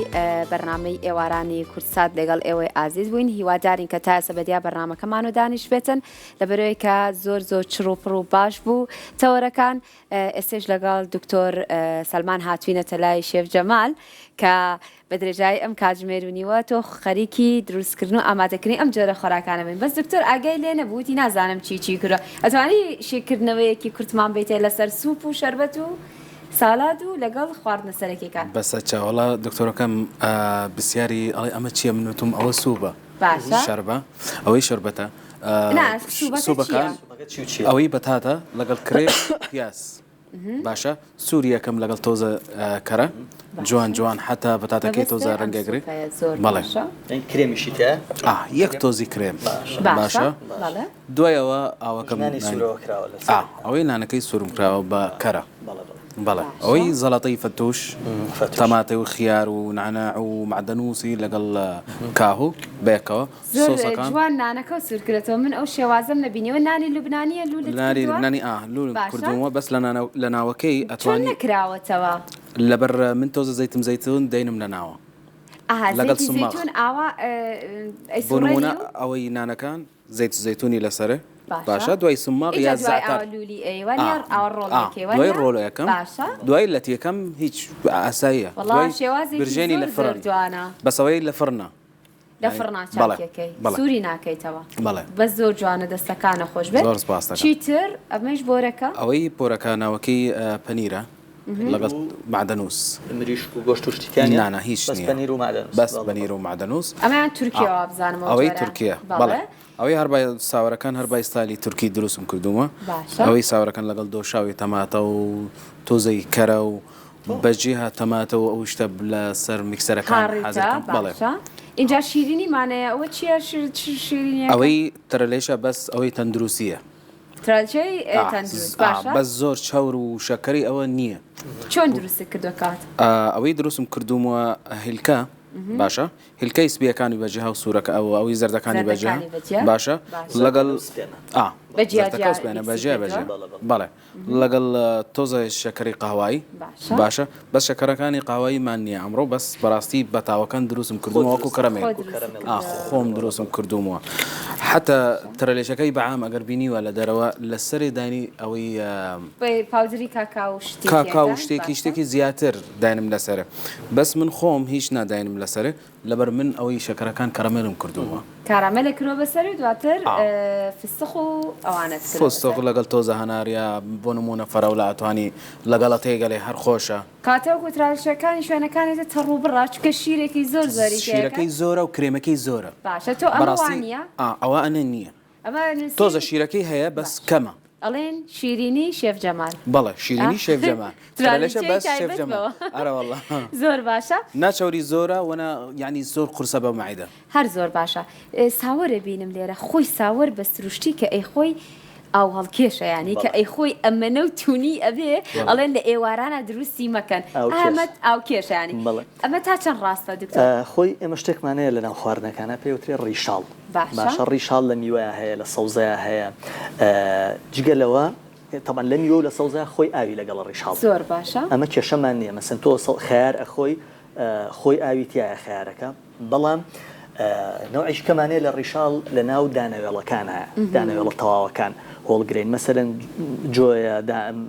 بەرنامەی ئێوارانی کوردسات لەگەڵ ئێوەی ئازیز بووین هیوادارین کە تا ئێستا بەدیا بەرنامەکەمان و دانیشبێتن لەبەرەوەی کە زۆر زۆر چڕ و پڕ و باش بوو تەوەرەکان ئێستێش لەگەڵ دکتۆر سەلمان هاتوینەتە لای شێف جەمال کە بە درێژایی ئەم کاتژمێر و نیوە تۆ خەریکی دروستکردن و ئامادەکردنی ئەم جۆرە خۆراکانە بووین بەس دکتۆر ئاگای لێ نەبوو وتی نازانم چی چی کردوە ئەتوانی شیکردنەوەیەکی کورتمان بەیتێ لەسەر سوپ و شەربەت و سالاد و لەگەڵ خواردنە سەرەکیەکان. بەسە چا وەڵا دکتۆرەکەم پرسیاری ئەڵێ ئەمە چیە من وتم ئەوە سوبە باشە شەربە ئەوەی شەربەتە نا سوبەکە چیە؟ ئەوەی بەتاتە لەگەڵ کرێ پیاز باشە سوری یەکەم لەگەڵ تۆزە کەرە جوان جوان حتا بەتاتەکەی تۆزە ڕەنگەگرێ بەڵێ کرێمیشی تیا یەک تۆزی کرێم باشە دوای ئەوە ئاوەکەم ئەوەی نانەکەی سوورم کراوە بە کەرە بەڵێ ئەوەی زەڵەتەی فەتوش تەماتە و خیار و نعناع و معدەنووسی لەگەڵ کاهو بەیەکەوە زۆر جوان نانەکەو سور کرێتەوە من ئەو شێوازەم نەبینیوە نانی لوبنانیە لولت کردوە نانی لوبنانی ئا لولم باشە کردووە بەس لە نانە لە ناوەکەی چۆن ئەتوانی نەکراوەتەوە لەبەر من تۆزە زەیتم زەیتون دەینم لە ناوە ئەها لەگەڵ زەیتی سماق زەیتون ئاوا بۆ نمونە ئەیسوڕێنی و ئەوەی نانەکان زەیت زەیتونی لەسەرێ باشە باشە دوای سماق ئیجا یا دوای زەعتەر ئاوە لولی ئەی ئا وانیە ئاوە ڕۆڵ ئا ئەکەی دوای وانیە ڕۆڵ ئەکەم باشە دوای لەتیەکەم هیچ ئاساییە وەڵا دوای شێوازێکی برژێنی زۆر لە زۆر فڕن جوانە بەس ئەوەی لە فڕنە لە فڕنا چاکیەکەی سوری ناکەیتەوە بەس زۆر جوانە دەستەکانە خۆش بێت زۆر سپاس دەکەم. چیتر ئەمەیش بۆرەکە. ئەوەی بۆرەکە ناوەکەی پەنیرە لەگەڵ مەعدەنوس. مریشک و گۆشت و شتی تیا نیە؟ نا نا هیچ بەس نیە پەنیر و مەعدەنوس. بەس پەنیر و مەعدەنوس. ئەمەیان تورکیە وابزانم ئەو ئەوەی جۆرە. تورکیە بەڵێ ئەوەی هەر بای ساوەرەکان هەر بای ستایلی تورکی دروستم کردوومە باشە. ئەوەی ساوەرەکان لەگەڵ دۆشاوی تەماتە و تۆزەی کەرە و بەجیها تەماتە و ئەو شتە لە سەر میکسەرەکان حازر هاڕیتە کەم بەڵێ. باشە ئینجا شیرینی مانەیە ئەوە چیە چ شیرینیەکە؟ ئەوەی ترەلێشە بەس ئەوەی تەندروسیە. ترەلچەی تەندروست باشە. بەس زۆر چەور و شەکەری ئەوە نییە. چۆن دروستت کردوە کات؟ ئەوەی دروستم کردوومە هیلکە باشە هیلکەی سپیەکانی بەجیها و سوورەکە ئەو ئەوەی زەردەکانی بەجیا باشە لەگەڵ ئا زەردەکە و سپیانە بەجیا بەجیا بەڵێ لەگەڵ تۆزێ شەکەری قەهوایی باشە بەس شەکەرەکانی قاوایی مان نییە ئەمڕۆ بەس بەڕاستی بە تاوەکان دروستم کردووە وەکو کەرەمێل خۆم دروستم کردوومەوە حتا ترەلێشەکەی بەعام ئەگەر بینیوە لە دەرەوە لە سەرێ دانی ئەوەی پاودری کاکاو شتی کاکاو شتێکی شتێکی زیاتر داینم لەسەرێ بەس من خۆم هیچ ناداینم لەسەرێ لەبەر من ئەوەی شەکەرەکان کەرەمێلم کردووە. کارامێلت کردوە بەسەری و دواتر فستق و ئەوانەت کردوە بەسەر. فستق لەگەڵ تۆزە هەنار یا بۆ نموونە فەرەولە ئەتوانی لەگەڵە تێگەلێ هەر خۆشە. کاتە وەکو تراشەکانی شوێنەکانی تر تەڕ و بڕە چونکە شیرێکی زۆر زۆری تێ ئەکەن. شیرەکەی زۆرە و کرێمەکەی زۆرە. باشە تۆ ئەمە بەڕاستی وانیە؟ ئا ئەوە ئەنە نییە. ئەمە نووسین. تۆزە شیرەکەی هەیە بەس کەمە. ئەڵێن شیرینی شێف جەمال. بەڵێ شیرینی شێف جەمال. ترالێشە بەس شێف جەمال. ئەرە وەڵا. زۆر باشە. نا چەوری زۆرە وەنا یانی زۆر قورسە بە مەعیدە. هەر زۆر باشە. ساوەر ئەبینم لێرە خۆی ساوەر بە سروشتی کە ئەیخۆی ئاو هەڵکێشە یانی کە ئەیخۆی ئەمەنە و تونی ئەبێ ئەڵێن لە ئێوارانە دروستی مەکەن ئەمە ئاوکێشە یانی ئەمە تا چەند ڕاستە دکتۆر؟ خۆی ئێمە شتێکمان هەیە لەناو خواردنەکانا پێی وترێ ڕیشاڵ. باشە ڕیشاڵ لە میوەیا هەیە لە سەوزەیا هەیە جگە لەوە تەبعەن لە میوە و لە سەوزە خۆی ئاوی لەگەڵە ڕیشاڵ زۆر باشە ئەمە کێشەمان نییە مەسەن تۆ خەیار ئەخۆی خۆی ئاوی تایە خەیارەکە بەڵام نەوعیش کەمانەیە لە ڕیشاڵ لە ناو دانەوێڵەکان هەیە دانەوێڵە تەواوەکان هۆڵگرین مەسەرەن جۆیە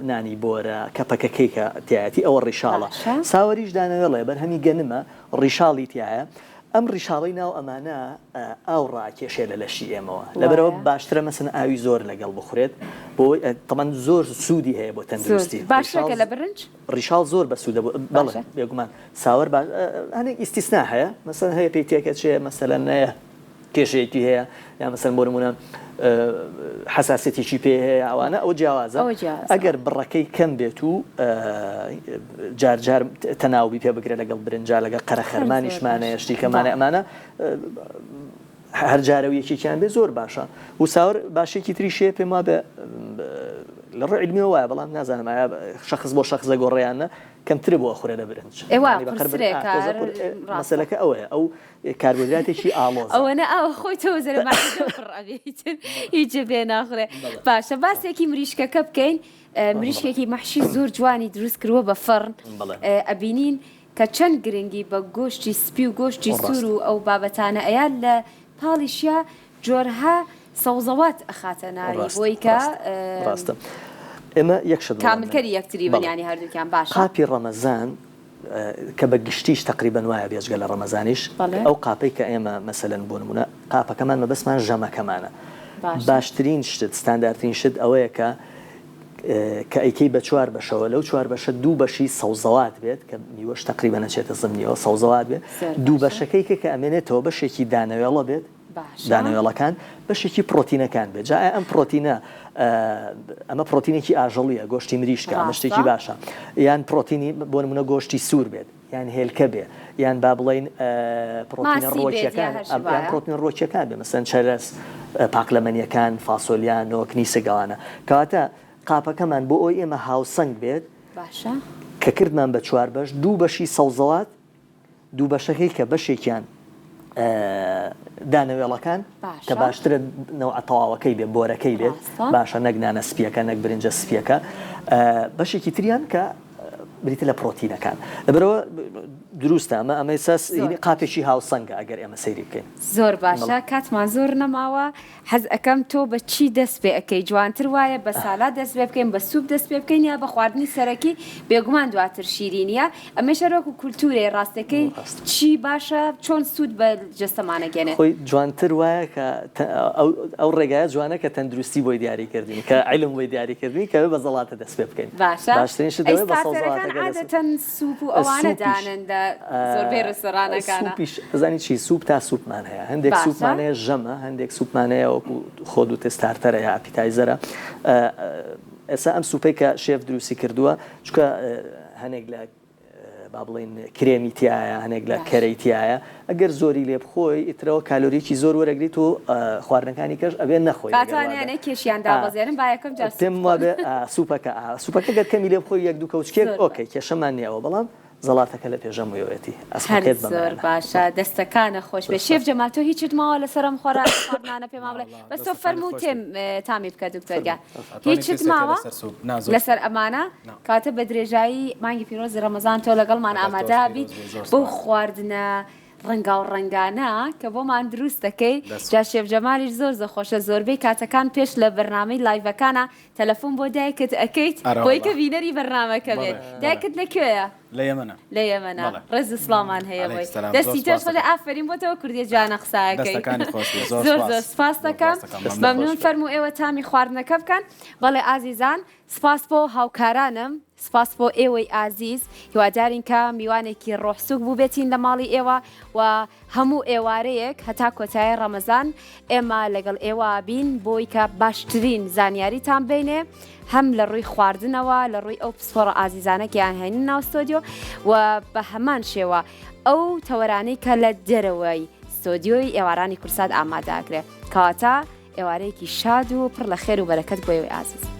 نانی بۆرە کەپەکەکەی کە تایەتی ئەوە ڕیشاڵە ساوەریش دانەوێڵێ بەرهەمی گەنمە ڕیشاڵی تایە ئەم ڕیشاڵەی ناو ئەمانە ئاو ڕائەکێشێ لە لەشی ئێمەوە لەبەرئەوە باشترە مەسەن ئاوی زۆر لەگەڵ بخورێت بۆ تەبعەن زۆر سوودی هەیە بۆ تەندروستی باشترە کە لە برنج؟ ڕیشاڵ زۆر بەسوودە بۆ بەڵێ بێگومان ساوەر باش هەنێک ئیستیسنا هەیە مەسەن هەیە پێی تێکەچێ مەسەلەن هەیە کێشەیەکی هەیە یا مەسەن بۆ نمونە حەساسیەتێکی پێ هەیە ئەوانە ئەو جیاوازە ئەگەر بڕەکەی کەم بێت و جار جار تەناوبی پێ بگرە لەگەڵ برنجا لەگەڵ قەرەخەرمانیشمانەیە شتی کەمانە ئەمانە هەر جارە و یەکێکیان بێ زۆر باشە و ساور باشێکی تریشێ پێم وابێ لە ڕووی علمیەوە وایە بەڵام نازانم ئایا شخص بۆ شخص دەگۆڕێیان کەمتر بۆ ئەخورێ لە برنج مەسەلەکە ئەوەیە ئەو کاربۆهیدراتێکی ئاڵۆزە. ئەوەنە ئاوە خۆی تۆ زەرە ماعیدە پڕ ئەبێ ئیتر هیچ پێ ناخورێ باشە باسێکی مریشکەکە بکەین. مریشکێکی مەحشی زۆر جوانی دروست کردووە بە فڕن ئەبینین کە چەند گرنگی بە گۆشتی سپی و گۆشتی سوور و ئەو بابەتانە ئەیا لە پاڵیشیا جۆرها سەوزەوات ئەخاتە ناوی بۆی کە ڕاستە ئێمە یەک شت کاملکەری یەکتری بن یانی هەردووکیان باشە. قاپی ڕەمەزان کە بە گشتیش تەقریبەن وایە بێجگە لە ڕەمەزانیش ئەو قاپەی کە ئێمە مەسەلەن بۆ نموونە قاپەکەمان مەبەستمان ژەمەکەمانە باشترین شت ستاندارترین شت ئەوەیە کە کە ئەیکەی بە چوار بەشەوە لەو چوار بەشە دوو بەشی سەوزەوات بێت کە میوەش تەقریبەن ئەچێتە زمنیەوە سەوزەوات بێت دوو بەشەکەی کە کە ئەمێنێتەوە بەشێکی دانەوێڵە بێت دانەوێڵەکان بەشێکی پڕۆتینەکان بێت جا ئایا ئەم پڕۆتینە ئەمە پڕۆتینێکی ئاژەڵیە گۆشتی مریشکە ئەمە شتێکی باشە یان پڕۆتینی بۆ نمونە گۆشتی سوور بێت یان هێلکە بێ یان با بڵێین پڕۆتینە ڕووەکیەکان یان پڕۆتینە ڕووەکیەکان بێ مەسەن چەرەس پاقلەمەنیەکان فاسۆلیا نۆک نیسک ئەوانە کەواتە قاپەکەمان بۆ ئەوەی ئێمە هاوسەنگ بێت باشە کە کردمان بە چوار بەش دوو بەشی سەوزەوات دوو بەشەکەی کە بەشێکیان دانەوێڵەکان کە باشترە نەوعە تەواوەکەی بێ بۆرەکەی بێت باشە نەک نانە سپیەکە نەک برنجە سپیەکە بەشێکی تریان کە بریتە لە پرۆتینەکان لەبەرەوە دروستە ئەمە ئەمە ساس قاپێکی هاوسەنگە ئەگەر ئێمە سەیری بکەین زۆر باشە کاتمان زۆر نەماوە حەز ئەکەم تۆ بە چی دەست پێ ئەکەی جوانتر وایە بە سالاد دەست پێ بکەین بە سوپ دەست پێ بکەین یا بە خواردنی سەرەکی بێگومان دواتر شیرینیە ئەمەش هەر وەکو کولتورێ ڕاستەکەی چی باشە چۆن سوود بە جەستەمان ئەگەێنێ؟ خۆی جوانتر وایە کە ئەو ڕێگایە جوانە کە تەندروستی بۆی دیاری کردین کە عیلم بۆی دیاری کردین کە بە زەڵاتە دەست پێ بکەین باشە باشترین شت ئەی ئەوەیە بە ستارتەرەکان سەوزەواتەکە دەست عادەتەن سوپ و ئەوانە سوپیش دانەن لە زۆربەی ڕێستۆرانەکانا. سوپیش ئەزانی چی سوپ تا سوپمان هەیە هەندێک باشە. سوپمان هەیە ژەمە هەندێک سوپمان هەیە وەکو خۆت وتت starter ە یا appetizer ە ئێستا ئەم سوپەی کە شێف دروستی کردووە چونکە هەنێک لە با بڵێین کرێمی تیایە هەنێک لە کەرەی تیایە ئەگەر زۆری لێ بخۆی ئیترەوە کالۆریەکی زۆر وەرەگریت و خواردنەکانی کەش ئەبێ نەخۆی با توانیانەی کێشیان دابەزێنن با یەکەم جار سوپ پێم وابێ سوپەکە سوپەکە گەر کەمی لێ بخۆی یەک دوو کەوچکێک okay کێشەمان نییە ئەوە بەڵام زەڵاتەکە لە پێش هەموویەوەتی هەر زۆر باشە دەستەکانە خۆش بێ شێف جەمال تۆ هیچت ماوە لەسەر ئەم خۆراک خواردنانە پێمان بڵێ بەس تۆ فەرموو تێم تامی بکە دکتۆر گیان هیچت ماوە لەسەر ئەمانە کاتە بە درێژایی مانگی پیرۆزی ڕەمەزان تۆ لەگەڵمان ئامادە بیت بۆ خواردنە ڕەنگاو ڕەنگانە کە بۆمان دروست دەکەی جا شێف جەمالیش زۆر زۆر خۆشە زۆربەی کاتەکان پێش لە بەرنامەی live ەکانە تەلەفۆن بۆ دایکت ئەکەیت بۆی کە بینەری بەرنامەکە بێت دایکت لە کوێیە؟ لە یەمەنە. لە یەمەنە ڕێز و سڵاومان هەیە بۆی دەستی تۆش خۆش ئافەرین بۆ تۆ کوردیە جوانە قسەکەی زۆر زۆر سپاس دەکەم مەمنون فەرموو ئێوە تامی خواردنەکە بکەن بەڵێ ئازیزان سپاس بۆ هاوکارانم سپاس بۆ ئێوەی ئازیز هیوادارین کە میوانێکی ڕۆحسوک بووبێتین لە ماڵی ئێوە و هەموو ئێوارەیەک هەتا کۆتایی ڕەمەزان ئێمە لەگەڵ ئێوە بین بۆی کە باشترین زانیاریتان بینێ هەم لە ڕووی خواردنەوە لە ڕووی ئەو پسپۆڕە ئازیزانە کە یان هەینن ناو ستۆدیۆ و بە هەمان شێوە ئەو تەوەرانەی کە لە دەرەوەی ستۆدیۆی ئێوارانی کورسات ئامادەکرێ کەواتە ئێوارەیەکی شاد و پڕ لە خێر و بەرەکەت بۆ ئێوەی ئازیز.